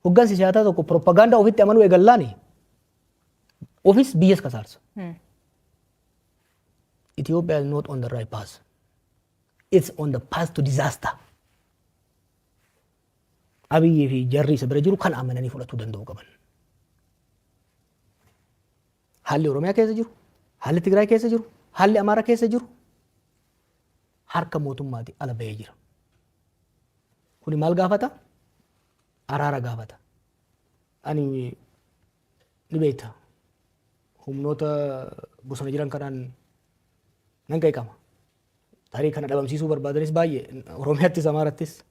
Speaker 1: Hoggansi siyaasaa tokko propagaandaa ofitti amanuu eegallaani ofis biyyas kasaarsa. Ethiopia is not on the right path. It's on the path to disaster. Abiyyii fi jarri isa bira jiru kan amananii fudhatuu danda'uu qaban. Haalli Oromiyaa keessa jiru, haalli Tigraay keessa jiru, haalli Amaaraa keessa jiru harka mootummaati ala bahee jira. Kuni maal gaafata? Araara gaafata. Ani ni beekta. Humnoota bosona jiran kanaan nan qeeqama. Tarii kana dhabamsiisuu barbaadanis baay'ee Oromiyaattis Amaarattis.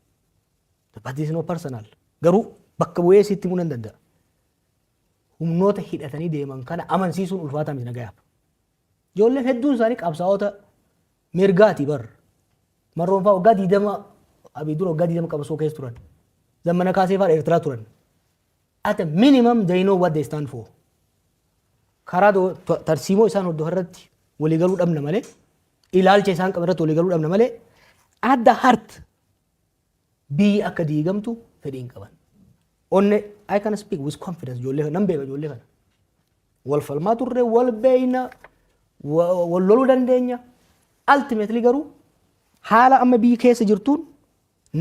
Speaker 1: But this is not personal. Garuu bakka bu'ee sitti himuu nan danda'a. Humnoota hidhatanii deeman kana amansiisuun ulfaataa miti nagayaaf. Ijoolleen hedduun isaanii qabsaa'ota mirgaati bar. Marroon fa'aa waggaa 20, Abiy dura waggaa 20 qabsoo keessa turan. Zammana Kaasee fa'aa Eertiraa turan. At a minimum they know what they stand for. Karaa tarsiimoo isaan hordofan irratti waliigaluu dhabna malee, ilaalcha isaan qaban irratti waliigaluu dhabna malee, at the heart biyyi akka diigamtu fedhii hin qaban. Onne I can speak with confidence, ijoollee nan beeka ijoollee kana. Wal falmaa turre, wal beeyna, wal loluu dandeenya. Ultimately garuu haala amma biyyi keessa jirtuun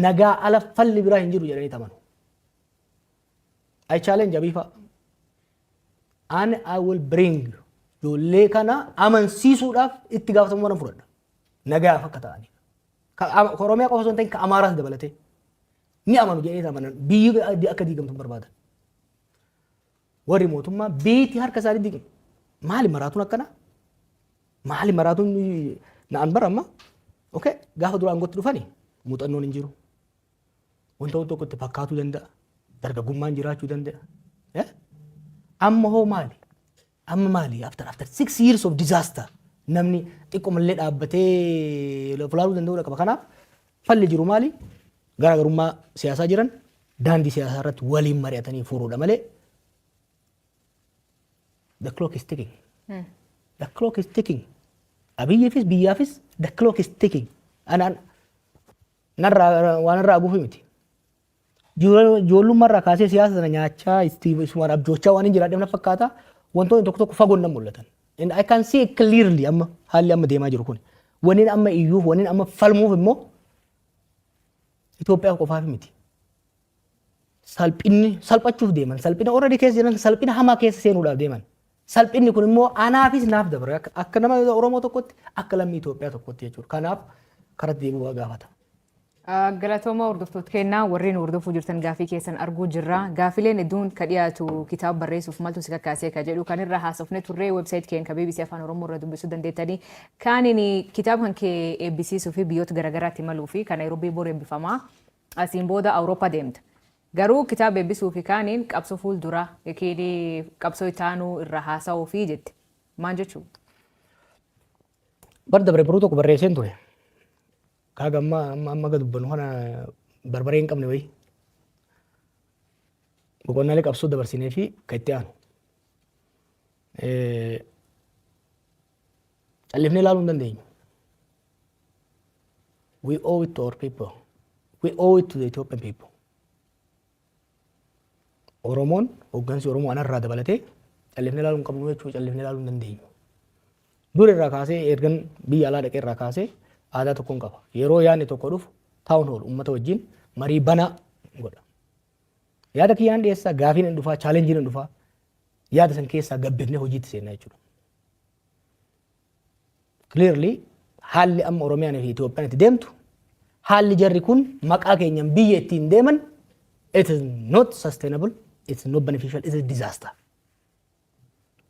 Speaker 1: nagaa ala falli biraa hin jiru jedhanii amanu. I challenge Abiy fa'a. And I will bring ijoollee kana amansiisuudhaaf itti gaafatamummaa nan fudhadha. Nagaaf akka ta'aniif. Ka Oromiyaa qofa osoo hin ta'in ka Amaaraas dabalatee. Ni amanu jedhanii amanan, biyyi akka diigamtu hin barbaadan. Warri mootummaa biitti harka isaanii diigamu. Maali maraatuun akkana? Maali maraatuun na'an bara amma? Okay, gaafa dura aangootti dhufani muuxannoon hin jiru. Wanta tokko itti fakkaatuu danda'a. Dargaggummaan jiraachuu danda'a. Eh? Amma hoo maali? Amma maali? After 6 years of disaster namni xiqqoomallee dhaabbatee fulaaluu danda'uu qaba. Kanaaf falli jiru maali? Garaagarummaa siyaasaa jiran daandii siyaasaa irratti waliin mari'atanii furuudha malee the clock is ticking. The clock is ticking. Abiyyiifis biyyaafis the clock is ticking. Anaan narraa waan irraa aguufi miti. Ijoollummaa irraa kaasee siyaasa sana nyaachaa itti isumaan abjoochaa waan hin jiraadheef na fakkaata. Wantoonni tokko tokko fagoon nan mul'atan. And I can see it clearly amma haalli amma deemaa jiru kun. Wanni amma iyyuuf, wanni amma falmuuf immoo Itoophiyaa qofaaf miti. Salphinni salphachuuf deeman. Salphina already keessa jiran, salphina hamaa keessa seenuudhaaf deeman. Salphinni kun immoo anaafis naaf dabra akka nama Oromoo tokkotti, akka lammii Itoophiyaa tokkotti jechuudha. Kanaaf karatti deebi'uu gaafata.
Speaker 3: Galatooma, hordoftoota kennaa warreen hordofuu jirtan, gaafii keessan arguu jirra. Gaafileen hedduun ka dhiyaatu kitaaba barreessuuf maaltu si kakkaasee ka jedhu kan irra haasofne turre. Website keenya ka BBC Afaan Oromoo irra dubbisuu dandeettanii. Kaaniin kitaaba kan kee eebbisiisuu fi biyyoota garaagaraatti imaluu fi kan Naayiroobii bor eebbifamaa, asiin booda Awurooppaa deemta. Garuu kitaaba eebbisuu fi kaaniin qabsoo fuuldura yookiin qabsoo itaanuu irra haasa'uu fi jette. Maal jechuudha?
Speaker 1: Bar dabre baruu tokko barreesseen ture. Kaaga amma amma amma gad dubbannu kana barbaree hin qabne wayii. Boqonnaalee qabsoo dabarsinee fi kan itti aanu. Callifnee ilaaluu hin dandeenyu. We owe it to our people. We owe it to the Ethiopian people. Oromoon, hooggansi Oromoo anarraa dabalatee, callifnee ilaaluu hin qabnu jechuu, callifnee ilaaluu hin dandeenyu. Dur irraa kaasee, ergan biyya alaa dhaqee irraa kaasee, aadaa tokkoon qaba. Yeroo yaadni tokko dhufu town hall uummata wajjin marii banaa godha. Yaada kiyyaan dhiyeessaa, gaafiin hin dhufaa, challengeiin hin dhufaa. Yaada san keessaa gabbifnee hojiitti seenna jechuudha. Clearly haalli amma Oromiyaan fi Itoophiyaan itti deemtu, haalli jarri kun maqaa keenyan biyya ittiin deeman, it is not sustainable, it's not beneficial, it is disaster.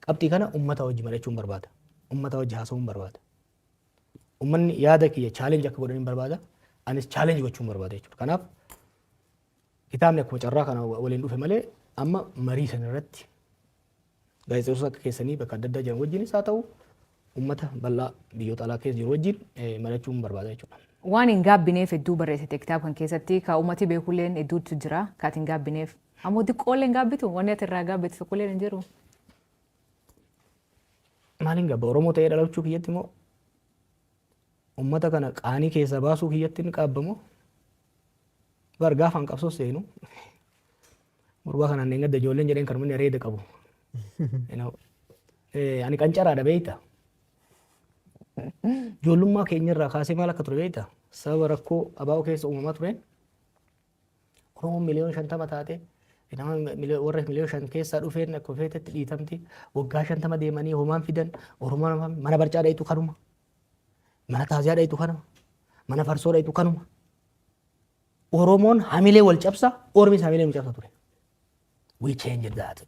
Speaker 1: Qabxii kana uummata wajji mari'achuun barbaada. Uummata wajji haasa'uun barbaada. Uummanni yaada kiyya challenge akka godhan barbaada. Anis challenge gochuun barbaada jechuudha. Kanaaf kitaabni akkuma carraa kana waliin dhufe malee, amma marii sana irratti gaazexeessota akka keessanii bakka adda addaa jiran wajjinis haa ta'u, uummata bal'aa biyyoota alaa keessa jiru wajjin mari'achuun barbaada jechuudha.
Speaker 3: Waan hin gaabbineef hedduu barreessite kitaaba kan keessatti, ka uummati beekulleen hedduutu jira ka ati hin gaabbineef. Ammoo xiqqoollee hin gaabbitu, wanni ati irraa gaabbitu tokkolleen hin jiru.
Speaker 1: Maaliin gaabba? Oromoo ta'ee dhalachuu kiyyatti immoo, uummata kana qaanii keessaa baasuu kiyyatti ni qaabbamoo? Bar gaafaan qabsoo seenu gurbaa kanaan gadda ijoolleen jedheen kan inni areeda qabu. Ani qancaraadha, beeyta. Ijoollummaa keenyarraa kaasee maal akka ture beeyta? Sababa rakkoo abaa'oo keessa uumamaa tureen Oromoon 50 miliyoona taate, nama warra 5 miliyoona keessaa dhufeen akka feetetti dhiitamti. Waggaa 50 deemanii homaan fidan. Oromoon mana barcaa dhayitu kanuma. Mana taaziyaa dhayitu kanuma. Mana farsoo dhayitu kanuma. Oromoon hamilee wal cabsa, Ormis hamilee nu cabsa ture. We changed that.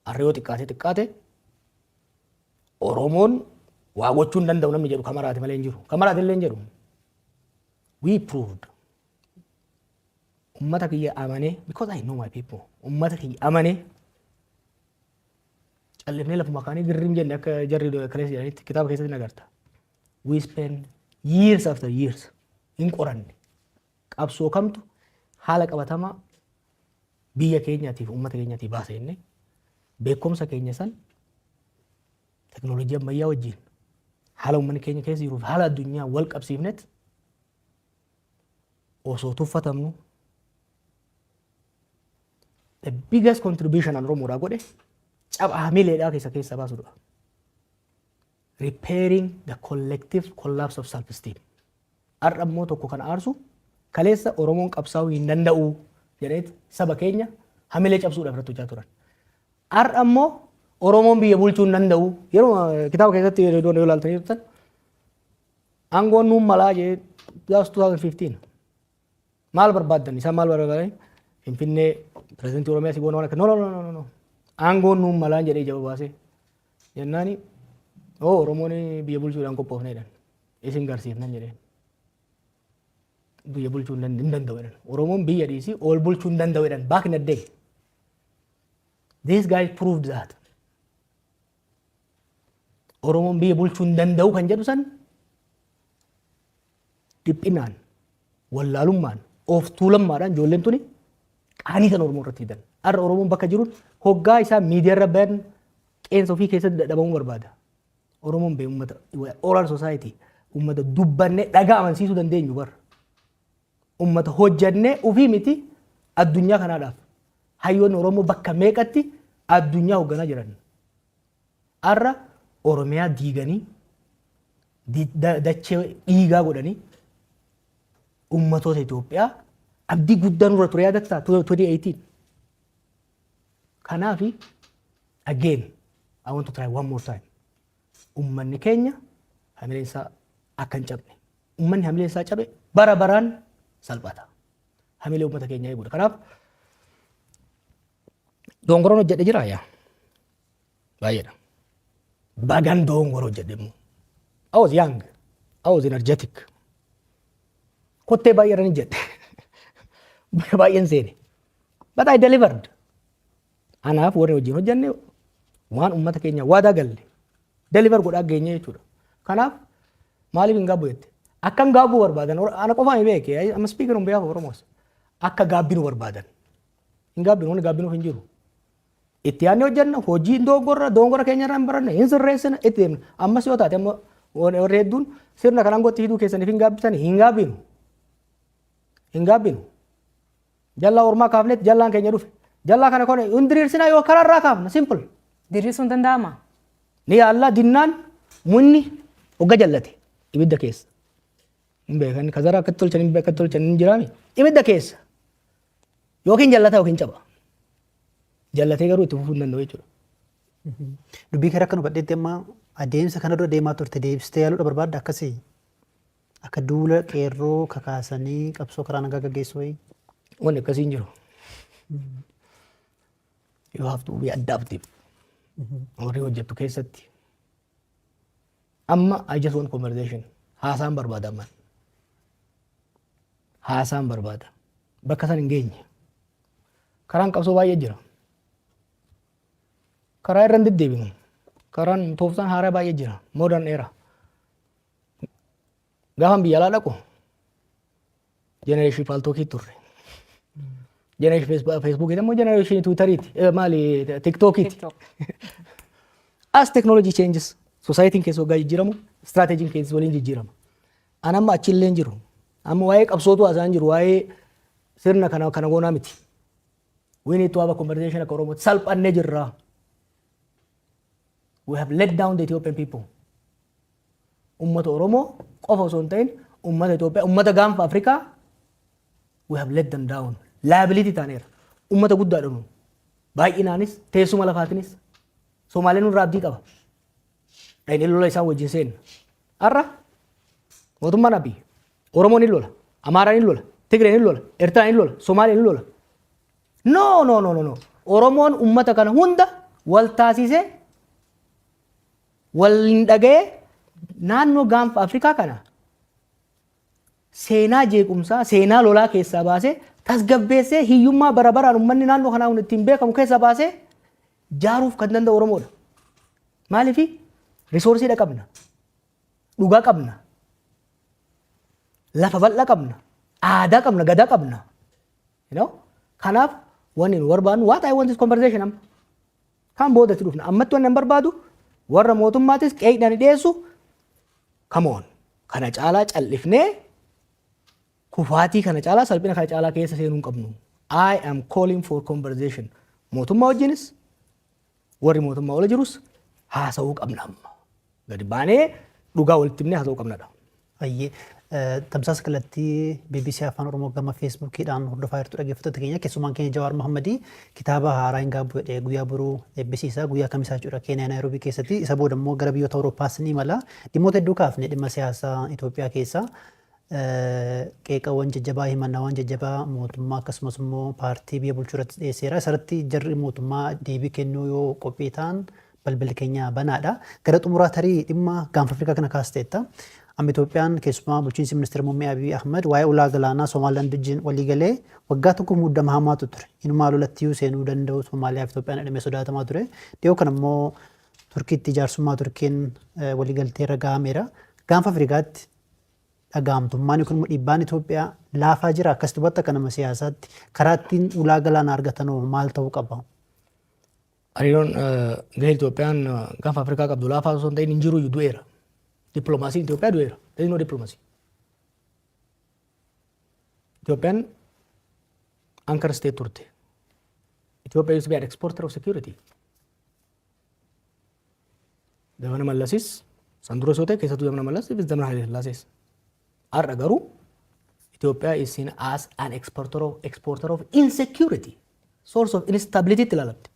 Speaker 1: Har'a yoo xiqqaate xiqqaate Oromoon waa gochuu hin danda'u namni jedhu kamaraati malee hin jiru. Kamaraati illee hin jedhu. We proved. Ummata kiyya amanee, because I know my people. Ummata kiyya amanee callifnee lafuma kaanii girrim jenne akka jarri kaleessa jedhanitti kitaaba keessatti nagarta. We spend years after years hin qoranne. Qabsoo kamtu haala qabatamaa biyya keenyaatiif uummata keenyaatiif baasa jennee beekumsa keenya san teknoolojii ammayyaa wajjin haala uummanni keenya keessa jiruuf haala addunyaa wal qabsiifnet osoo tuffatamnu the biggest contribution an Oromoodhaa godhe caba hamileedhaa keessa keessa baasudha. Repairing the collective collapse of self-esteem. Har'a immoo tokko kan aarsu, kaleessa Oromoon qabsaa'uu hin danda'u jedheet saba keenya hamilee cabsuudhaaf irratti hojjaa turan. Har'a immoo Oromoon biyya bulchuu hin danda'u. Yeroo kitaaba keessatti yeroo yoo ilaaltanii turtan, aangoon nuun malaa jee, that's 2015. Maal barbaaddan? Isaan maal barbaadan? Finfinnee, pirezidantii Oromiyaa si goona, waan akka, no, no, no, no, no, aangoon nuun malaa jedhee ija baasee jennaani, oo Oromoon biyya bulchuudhaan qophoofne jedhan. Isin garsiifnan jedheen. Biyya bulchuu hin danda'u jedhan. Oromoon biyya dhiisii ol bulchuu hin danda'u jedhan back in the day. This guy proved that. Oromoon biyya bulchuu hin danda'u kan jedhu san dhiphinaan, wallaalummaan, of tuulammaadhaan ijoolleen tuni qaanii kan Oromoo irratti fidan. Har'a Oromoon bakka jiruun hoggaa isaa miidiyaa irra bayan qeensa ofii keessatti dadhabamuu barbaada. Oromoon bee uummata oral society, uummata dubbannee dhagaa amansiisuu dandeenyu bara. Uummata hojjannee ofii miti addunyaa kanaadhaaf. Hayyoonni Oromoo bakka meeqatti addunyaa hoogganaa jiran. Har'a Oromiyaa diiganii dachee dhiigaa godhanii uummatoota Itoophiyaa abdii guddaa nurra ture, yaadattaa, 2018. Kanaafi again I want to try one more time. Uummanni keenya hamileen isaa akka hin cabne. Uummanni hamileen isaa cabe bara baraan salphata. Hamilee uummata keenyaa eeguudha. Kanaaf dongoroon hojjedhe jira yaa. Baay'eedha. Bagan dongoro hojjedhe immoo. I was young. I was energetic. Kottee baay'ee irra ni jedhe. Baay'een seene. But I delivered. Anaaf warri wajjin hojjenne waan uummata keenya waadaa galle deliver godhaa geenye jechuudha. Kanaaf maaliif hin gaabbu jette? Akka hin gaabbuu barbaadan ana qofaa hin beeke. I'm speaking on behalf of Oromos. Akka gaabbinu barbaadan. Hin gaabbinu, wanni gaabbinuuf hin jiru. Itti yaadnee hojjenna, hojii dongorra dongora keenya irraa hin baranne, hin sirreessina, itti deemna. Ammas yoo taate, amma warri hedduun sirna kanaan gotti hiduu keessaniif hin gaabbisan, hin gaabbinu. Hin gaabbinu. Jallaa ormaa kaafnetti jallaan keenya dhufe. Jallaa kana kone hin diriirsinaa yoo karaarraa kaafna, simple.
Speaker 3: Diriirsuun danda'ama?
Speaker 1: Ni yaallaa, dinnaan munni hogga jallate ibidda keessa. Hin beekan, kazara akkatti tolchan hin akkatti tolchan hin jiraami. Ibidda keessa. Yookiin jallata yookiin caba. Jallatee garuu itti fufuu hin danda'u jechuudha.
Speaker 2: Dubbii kee akka nu badheetti, amma adeemsa kana dura deemaa turte deebistee yaaluudha barbaadda, akkasii akka duula qeerroo kakaasanii qabsoo karaa nagaa gaggeessuu wayii.
Speaker 1: Wanni akkasii hin jiru. You have to be adaptive. Warri hojjettu keessatti. Amma I just want conversation. Haasaan barbaada amman. Haasaan barbaada. Bakka san hin geenye. Karaan qabsoo baay'ee jira. Karaa irra hin deddeebinu. Karaan tooftaan haaraa baay'ee jira. Modern era. Gaafan biyya alaa dhaqu generation Paltalkii turre. Generation Facebookii immoo generation Twitteriiti. Maali, TikTokiiti.
Speaker 3: TikTok.
Speaker 1: As technology changes, societyin keessa waggaa jijjiiramu, strategyin keessa waliin jijjiirama. An amma achillee hin jiru. Amma waa'ee qabsootu haasa'an jiru, waa'ee sirna kana kana goonaa miti. We need to have a conversation akka Oromootti. Salphannee jirra. We have let down the Ethiopian people. Ummata Oromoo qofa osoo hin ta'in ummata Itoophiyaa, ummata gaanfa Afrikaa we have let them down. Liability taaneera. Ummata guddaadha nu. Baay'inaanis teessuma lafaatinis Somaaleen nurraa abdii qaba. Dhaqnee lola isaan wajjin seenna. Har'a mootummaan Abiy Oromoon hin lola, Amaaraan hin lola, Tigreen hin lola, Eertiraan hin lola, Somaaleen hin lola. No, no, no, no, no. Oromoon ummata kana hunda wal taasisee, wal hin dhaga'ee, naannoo gaanfa Afrikaa kana seenaa jeequmsaa, seenaa lolaa keessaa baasee, tasgabbeessee, hiyyummaa bara baraan uummanni naannoo kanaa ittiin beekamu keessaa baasee jaaruuf kan danda'u Oromoodha. Maaliifi resourceiidha qabna, dhugaa qabna, lafa bal'aa qabna, aadaa qabna, gadaa qabna. You know? Kanaaf wanni nu barbaadnu, what I want is conversation amma. Kan boodatti dhufna. Ammatti wanni an barbaadu, warra mootummaatis qeeqdhaan dhiyeessu, come on. Kana caalaa callifnee kufaatii kana caalaa, salphina kana caalaa keessa seenuu hin qabnu. I am calling for conversation. Mootummaa wajjinis warri mootummaa ola jirus haasa'uu qabna amma. Gadi baanee dhugaa walitti himnee haasa'uu qabnadha.
Speaker 2: Baay'ee tamsaasa kallattii BBC Afaan Oromoo gama Facebookiidhaan hordofaa jirtu, dhaggeeffattoota keenya. Keessumaan keenya Jawaar Mohammadii kitaaba haaraa hin gaabbu jedhee guyyaa boruu eebbisiisa, guyyaa kamisaa jechuudha, Keeniyaa Naayiroobii keessatti. Isa booda immoo gara biyyoota Awurooppaas ni imala. Dhimmoota hedduu kaafne. Dhimma siyaasaa Itoophiyaa keessaa qeeqawwan jajjabaa, himannaawwan jajjabaa mootummaa akkasumas immoo paartii biyya bulchuu irratti dhiyeesseera. Isarratti jarri mootummaa deebii kennuu yoo qophii ta'an balballi keenya banaadha. Gara xumuraa tarii dhimma gaanfa Afrikaa kana kaasteetta. Amma Itoophiyaan, keessumaa bulchiinsi ministeera muummee Abiy Ahmed, waa'ee ulaa galaanaa Somaaliyaand wajjin walii galee waggaa tokko muddama hamaatu ture. Inumaa lolattiyuu seenuu danda'u Somaaliyaa fi Itoophiyaan jedhamee sodaatamaa ture. Dhiyoo kana immoo Turkiitti jaarsummaa Turkiin waliigaltee irra gahameera. Gaanfa Afrikaatti dhagahamtummaan yookiin immoo dhiibbaan Itoophiyaa laafaa jira. Akkas dubbatti akka nama siyaasaatti karaa ittiin ulaa galaanaa argatanoo maal ta'uu qaba?
Speaker 1: Hariiroon gahee Itoophiyaan gaanfa Afrikaa qabdu laafaa osoo hin ta'in hin jiru, du'eera. Dippiloomaasiin Itoophiyaa du'eera. There is no diplomacy. Itoophiyaan anchor state turte. Ethiopia used to be an exporter of security. Zamana Mallasis san dura osoo ta'e, keessattuu zamana Mallas fi zamana Haile Sillaasees. Har'a garuu Ethiopia is seen as an exporter of insecurity, source of instability itti ilaalamte.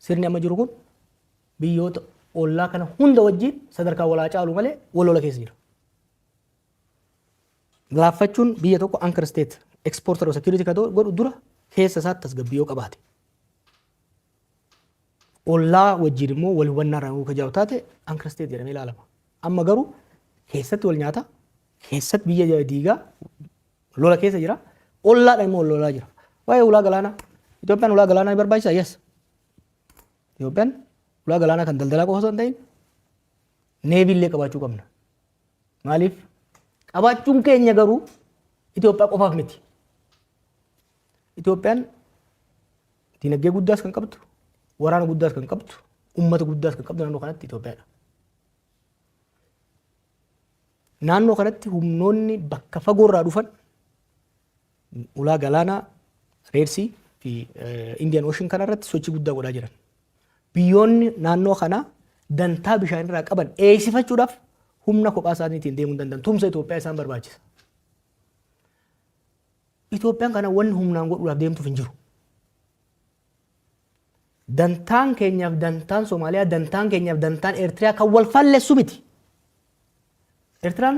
Speaker 1: Sirni amma jiru kun biyyoota ollaa kana hunda wajjin sadarkaa walaa caalu malee wal lola keessa jira. Laaffachuun biyya tokko anchor state exporter of security kan godhu dura keessa isaatti tasgabbii yoo qabaate. Ollaa wajjin immoo wal hubannaa irraa yoo jiraatu taate anchor state jedhamee ilaalama. Amma garuu keessatti wal nyaata, keessatti biyya diigaa lola keessa jira, ollaadhaan immoo wal lolaa jira. Waa'ee ulaa galaanaa, Itoophiyaan ulaa galaanaa ni barbaachisaa? Yes. Itoophiyaan ulaa galaanaa kan daldalaa qofa osoo hin ta'in navy illee qabaachuu qabna. Maaliif? Qabaachuun keenya garuu Itoophiyaa qofaaf miti. Itoophiyaan dinagdee guddaas kan qabdu, waraana guddaas kan qabdu, uummata guddaas kan qabdu naannoo kanatti Itoophiyaadha. Naannoo kanatti humnoonni bakka fagoorraa dhufan ulaa galaanaa Red Sea fi Indian Ocean kanarratti sochii guddaa godhaa jiran. Biyyoonni naannoo kanaa dantaa bishaanirraa qaban eegsifachuudhaaf humna kophaa isaaniitiin deemuu hin danda'an. Tumsa Itoophiyaa isaan barbaachisa. Itoophiyaan kana wanni humnaan godhuudhaaf deemtuuf hin jiru. Dantaan keenyaaf dantaan Somaaliyaa, dantaan keenyaaf dantaan Eertiriyaa kan wal fallessu miti. Eertiraan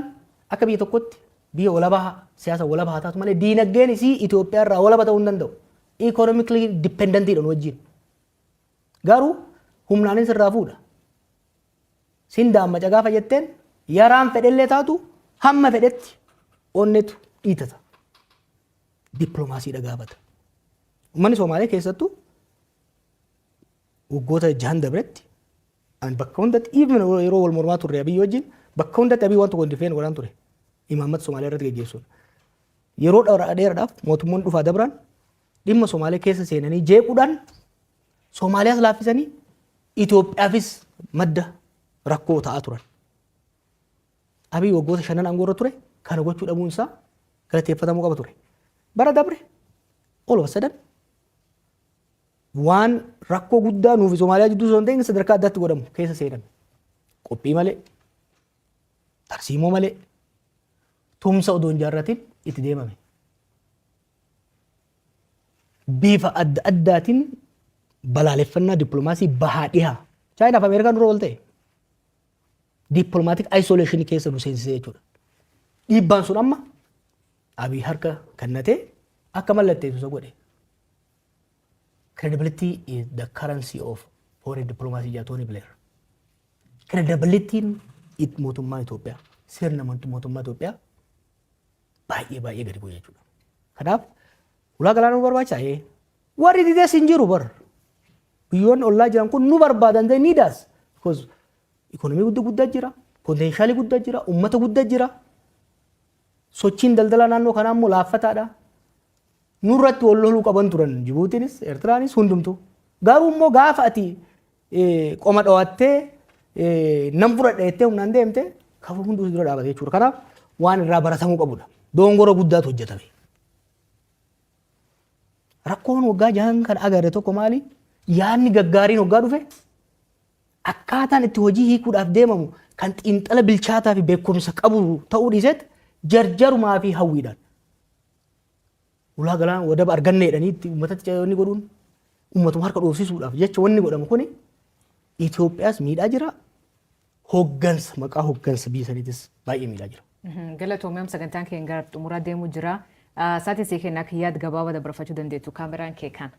Speaker 1: akka biyya tokkotti biyya walabaa, siyaasa walabaa haa taatu malee, diinagdeen isii Itoophiyaa irraa walaba ta'uu hin danda'u. Economically dependentiidha nu wajjin. Garuu Humnaanis irraa fuudha. Sin daammaca gaafa jetteen yaraan fedhellee taatu hamma fedhetti onnetu dhiitata. Dippiloomaasiidha gaafata. Uummanni Somaalee keessattuu waggoota 6n dabretti ani bakka hundatti, even yeroo wal mormaa turre Abiyyi wajjin, bakka hundatti Abiyyi waan tokko defend godhaan ture. Imaammata Somaalee irratti geggeessuun. Yeroo dheeraadhaaf mootummoonni dhufaa dabraan dhimma Somaalee keessa seenanii jeequudhaan Somaaliyaas laaffisanii Itoophiyaafis madda rakkoo ta'aa turan. Abiy waggoota 5n aangoo irra ture kana gochuu dhabuun isaa galateeffatamuu qaba ture. Bara dabre all of a sudden waan rakkoo guddaa nuufi Somaaliyaa jidduu osoo hin ta'in sadarkaa addaatti godhamu keessa seename. Qophii malee, tarsiimoo malee, tumsa odoo hin jaarratin itti deemame. Bifa adda addaatiin balaaleffannaa dippiloomaasii bahaa dhihaa. Chaayinaaf Ameerikaan dura wal ta'e. Diplomatic isolation keessa nu seensisee jechuudha. Dhiibbaan sun amma Abiy harka kennatee akka mallatteessu isa godhe. "Credibility is the currency of foreign diplomacy" jedha Tony Blair. Credibilityin mootummaa Itoophiyaa, sirna mootummaa Itoophiyaa baay'ee baay'ee gadi bu'e jechuudha. Kanaaf ulaa galaana nu barbaachisaa? Ee. Warri didees hin jiru bar. Biyyoonni ollaa jiran kun nu barbaadan, they need us. Because ikonomii guddaa guddaa jira, potential guddaa jira, uummata guddaa jira. Sochiin daldalaa naannoo kanaa immoo laaffataadha. Nurratti wal loluu qaban turan Jibuutiinis, Eertiraanis, hundumtuu. Garuu immoo gaafa ati qoma dhawattee nam fudhadha jettee humnaan deemte, kafa hunduu dura dhaabate jechuudha. Kanaaf waan irraa baratamuu qabudha. Dongora guddaatu hojjetame. Rakkoon waggaa 6n kan agarre tokko maali? Yaadni gaggaariin waggaa dhufe akkaataan itti hojii hiikuudhaaf deemamu kan xiinxala bilchaataa fi beekumsa qabu ta'uu dhiiseet jarjarumaa fi hawwiidhaan. Ulaa galaana wadaba arganne jedhanii itti uummatatti wanni godhuun uummatuma harka dhoofsisuudhaaf jecha wanni godhamu kuni Itoophiyaas miidhaa jira. Hoggansa, maqaa hoggansa biyya saniitis baay'ee miidhaa jira.
Speaker 3: Galatoomii, sagantaan keenya gara xumuraa deemuu jira. Sa'aatii sii kennaa akka yaada gabaabaa dabarfachuu dandeettu, kaameraan kee kana.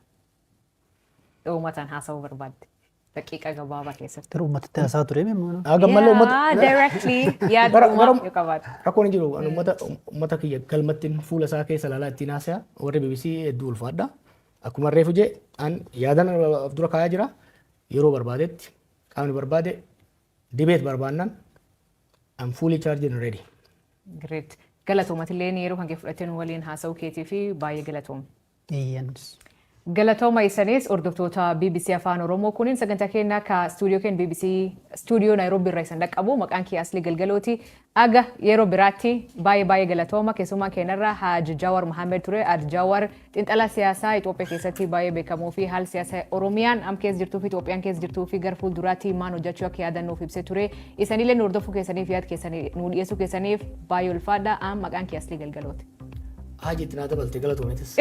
Speaker 3: Uummataan haasa'uu barbaadde. Daqiiqa gabaabaa keessatti.
Speaker 2: Garuu uummatatti haasaa ture mimmuu.
Speaker 1: Haga mallee uummata
Speaker 3: Directly yaada uumaa yoo qabaate.
Speaker 1: Rakkoon hin jiru. Ani uummata kiyya galmattiin fuula isaa keessa ilaalaa ittiin haasaya. Warri BBC hedduu ulfaadha. Akkuma reefu jee, an yaadan of dura kaayaa jira. Yeroo barbaadetti qaamni barbaade debate barbaannan, I'm fully charged and ready.
Speaker 3: Great. Galatoomatillee yeroo kan kee fudhattee nu waliin haasa'uu keetii fi baay'ee galatooma.
Speaker 2: Eeyyanis.
Speaker 3: Galatooma isanis, hordoftoota BBC Afaan Oromoo, kunin sagantaa keenya ka stuudiyoo keenya BBC stuudiyoo Naayiroobii irraa isin dhaqqabu. Maqaan kiyya Aslii Galgalooti. Aga yeroo biraatti baay'ee baay'ee galatooma. Keessumaa keenyarra Haji Jawar Mohammed ture. Haji Jawar xiinxalaa siyaasaa Itoophiyaa keessatti baay'ee beekamuu fi haala siyaasaa Oromiyaan am keessa jirtuu fi Itoophiyaan keessa jirtuu fi gara fuulduraatti maal hojjechuu akka yaadannuuf ibsee ture. Isanillee nu hordofuu keessaniif, yaada keessanii nu dhiyeessuu keessaniif baay'ee ulfaadha. Am maqaan kiyya Aslii Galgalooti.
Speaker 1: Haji itti naa dabalte, galatoometis.